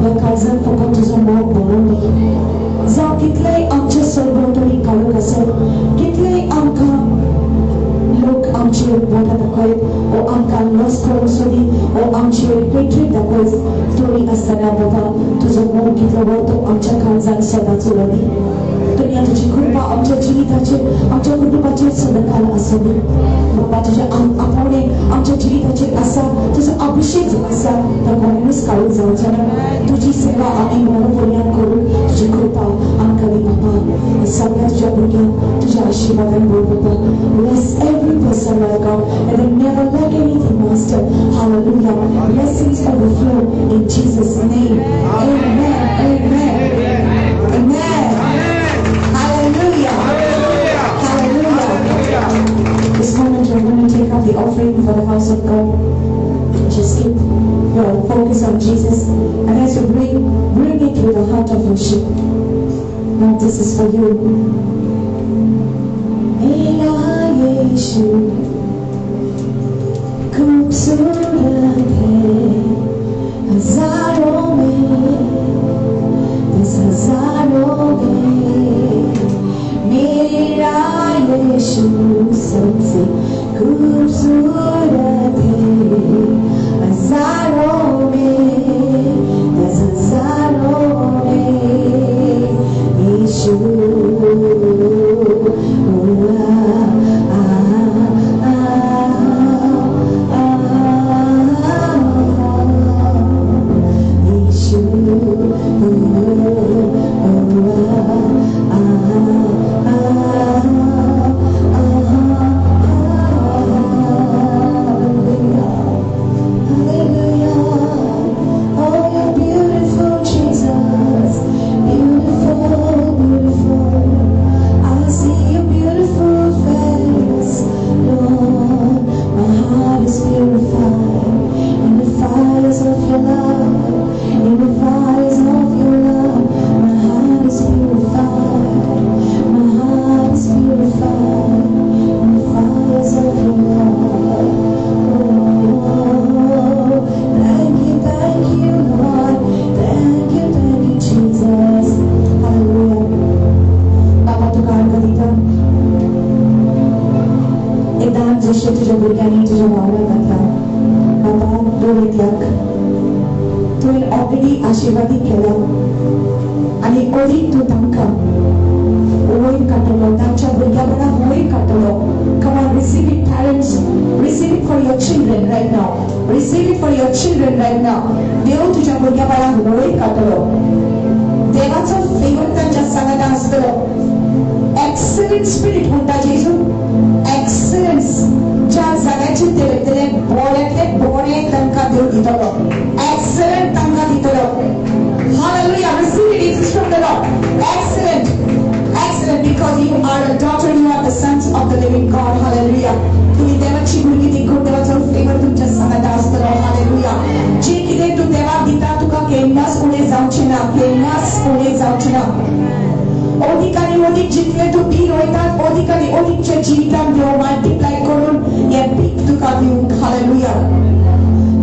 ह्या काळजान फकत तुजो मोग भरोन दी. जावं कितलेय आमचे सरभोंवतणी काळोख आसत, कितलेय आमकां लोक आमचेर बोटां दाखयत ओ आमकां लस करूंक सोदी ओ आमचेर हेट्रेड दाखयत तरी आसतना बाबा तुजो मोग कितलो व्हड तो आमच्या काळजान सदांच उरो दी. तरी तुजी कृपा आमच्या जिविताचेर आमच्या कुटुंबाचेर सदांकाल आसूं दी बाबा. तुज्या आपोवणें आमच्या जिविताचेर आसा, तुजो अभिशेक जो आसा तो कोणूच काडूंक जावचो ना. तुजी सेवा आमी मरणपर्यंत करूं तुजी कृपा आमकां दी बाबा. सगळ्या तुज्या भुरग्यांक तुज्या आशिर्वादान भर बाबा. Bless every person, Lord God, and they never lack anything, Master. Hallelujah. Blessings overflow in Jesus' name. Amen. Amen. Amen. Hallelujah. Hallelujah. This moment you're going to take up the offering for the house of God. Just keep your focus on Jesus, and as you bring it with a heart of worship. Lord, this is for you. मेरा यीशु खूबसूरत है हजारों में, दस हजारों में. मेरा यीशु सबसे खूबसूरत है हजारों में, दस हजारों में. यीशु तुझ्या भुरग्यांनी तुज्या वावराक घातला बाबा. 2 लाख तुवें ऑलरेडी आशिर्वादीत केला आनी अदीक तूं तांकां वयर काडटलो, तांच्या भुरग्यापणाक वयर काडटलो. Come on, receive it, parents. Receive it for your children right now. Receive it for your children right now. देव तुझ्या भुरग्यापणाक वयर काडटलो. देवाचो फेवर तांच्या सांगाता आसतलो. एक्सलंट स्पिरीट म्हणटा जेजू. एक्सलन्स ज्या जाग्याचेर ते वयतले बऱ्यांतले बरें तांकां देव दितलो. एक्सलंट तांकां दितलो. Hallelujah. Receive it. It is from the Lord. Excellent. Excellent, because you are a daughter, you are the sons of the living God. Hallelujah. तुम्ही देवाची भुरगीं देखून देवाचो फेवर तुमच्या सांगाता आसतलो. हालेलुया. जे कितें तूं देवाक दिता तुका केन्नाच उणें जावचें ना, केन्नाच उणें जावचें ना. अदीक आनी अदीक जितले तूं बी रोयतात अदीक आनी अदीकच्या जिवितान देव मल्टिप्लाय करून हें पीक तुका दिवंक. हालेलुया.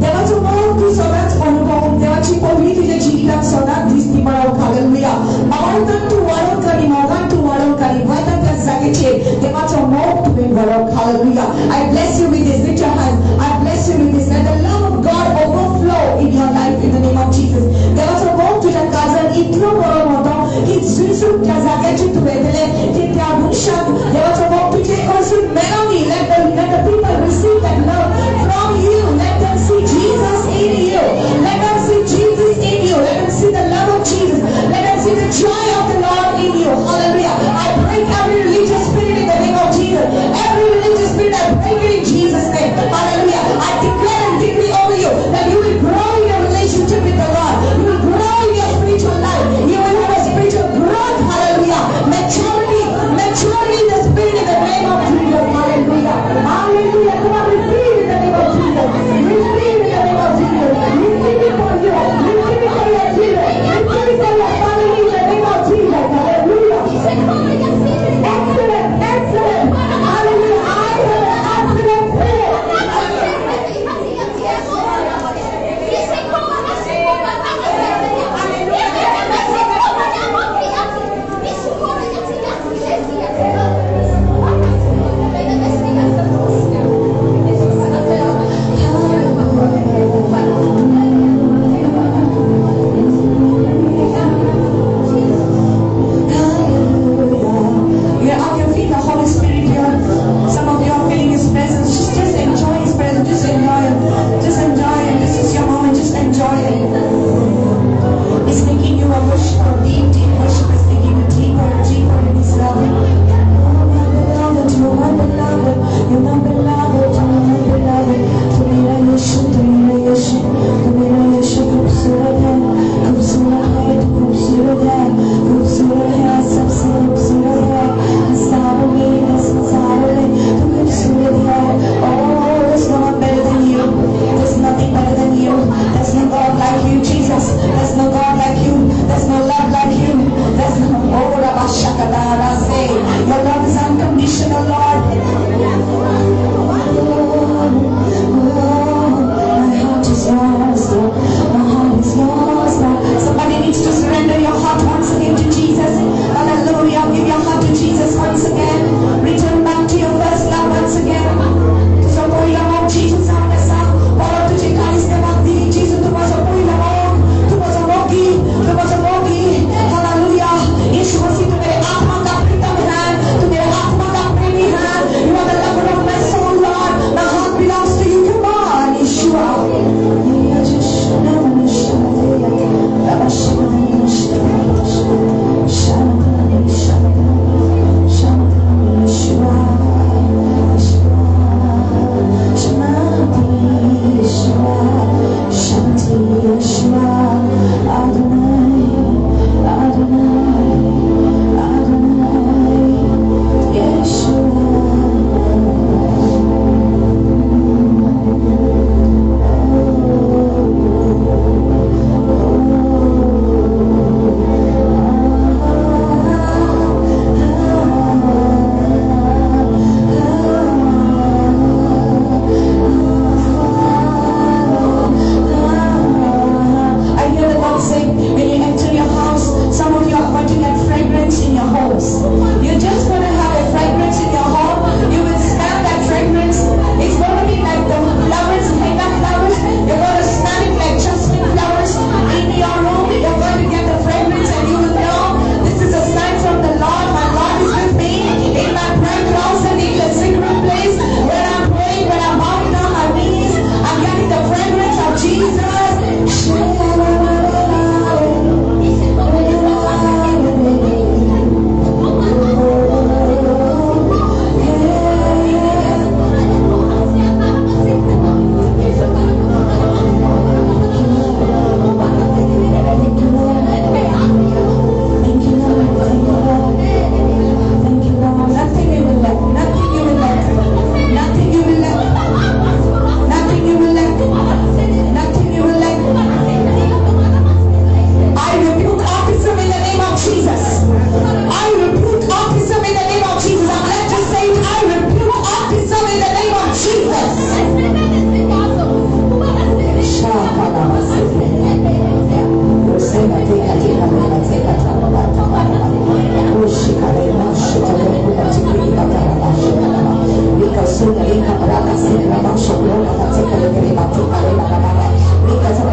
देवाचो मोग तूं सदांच अनुभव, देवाची पदवी तुज्या जिवितांत सदांच दिसती पडोवंक. हालेलुया. आवडतान तूं वाडोवंक आनी मोगान तूं वाडोवंक आनी वता त्या जागेचेर देवाचो मोग तुवें वाडोवंक. Hallelujah. I bless you with this. Lift your hands. I bless you with this. Let the love of God overflow in your life in the name of Jesus. देवाचो मोग तुज्या काळजान इतलो बरो वता की जुजू त्या जाग्याचेर तूं वयतलें की त्या मनशाक देवाचो मोग तुजे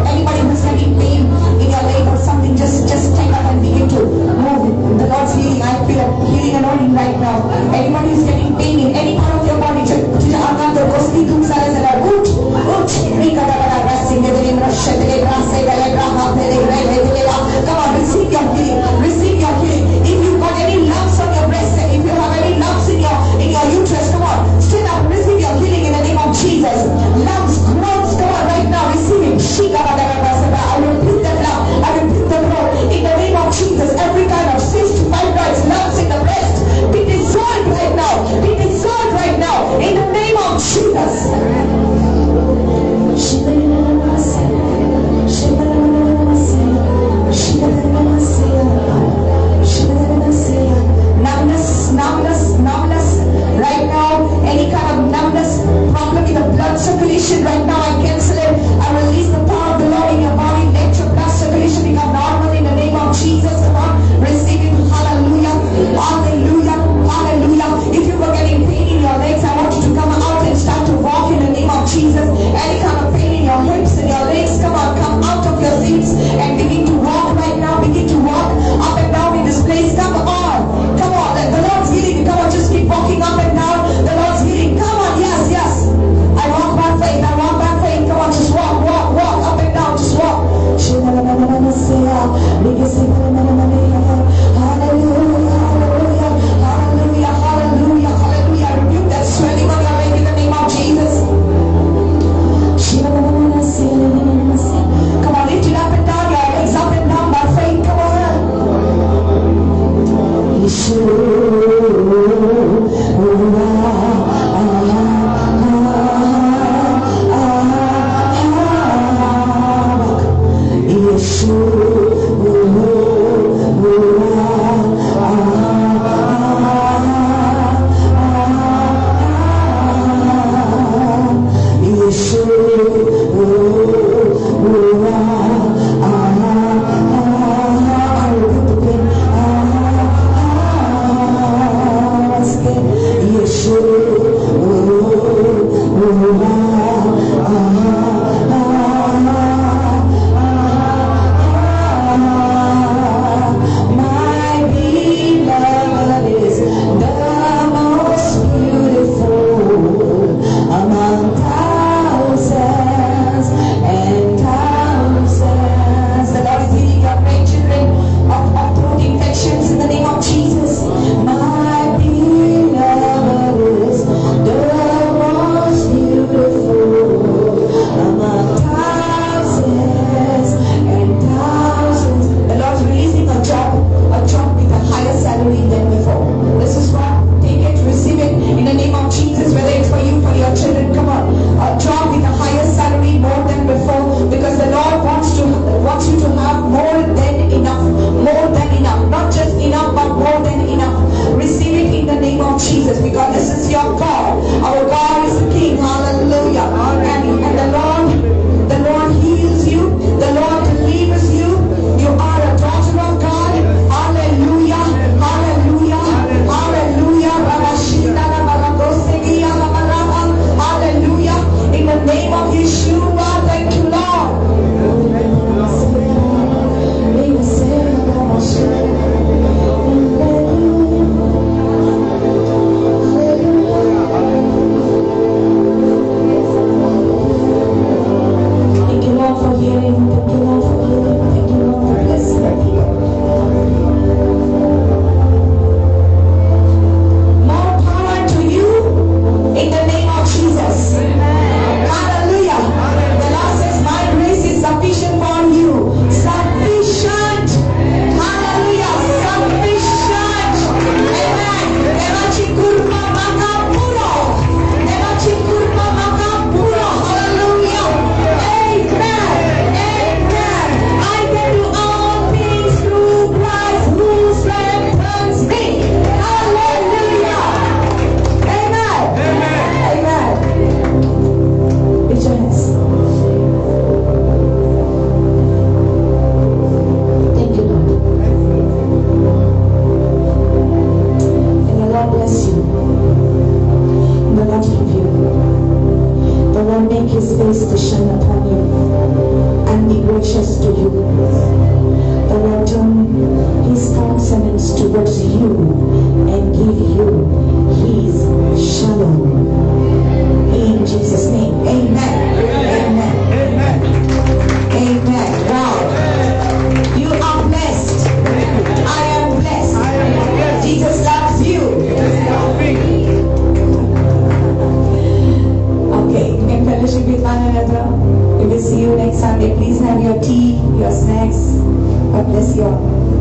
Anybody who's having pain in your leg or something, just stand up and begin to move. The Lord's healing. I feel a healing anointing right now. Anybody who's getting pain in any part of your body, come on, receive your healing. Receive your healing. If you've got any lumps on your breast, if you have any lumps in your uterus, come on, stand up, receive your healing in the name of Jesus. Lumps, growths, come on right now, receive it. I rebuke that lump. I rebuke the growth in the name of Jesus. Every kind of cyst, fibroids, lumps in the breast, be dissolved right now. Be dissolved right now in the name of Jesus. Numbness, numbness, numbness. Right now, any kind of numbness, problem in the blood circulation, right now I cancel it. I release the power of the Lord in your body. Let your blood circulation become normal in the name of Jesus. Come on, receive it. Hallelujah, hallelujah, hallelujah. If you were getting pain in your legs, I want you to come out and start to walk in the name of Jesus. Any kind of pain in your hips and your legs, come on, come out of your seats and begin to walk right now. Begin to walk up and down in this place. Come on, come on. The Lord's healing. Come on, just keep walking up and down. The Lord's healing. Come on, yes, yes. I walk by faith. I walk by face to shine upon you and be gracious to you. The Lord turn his countenance towards you and give you his shalom. In Jesus' name, amen. Amen. Amen. Amen. Wow. You are blessed. I am blessed. I am blessed. Jesus loves you. Jesus loves me. Okay, you can fellowship with one another. We will see you next Sunday. Please have your tea, your snacks. God bless you all.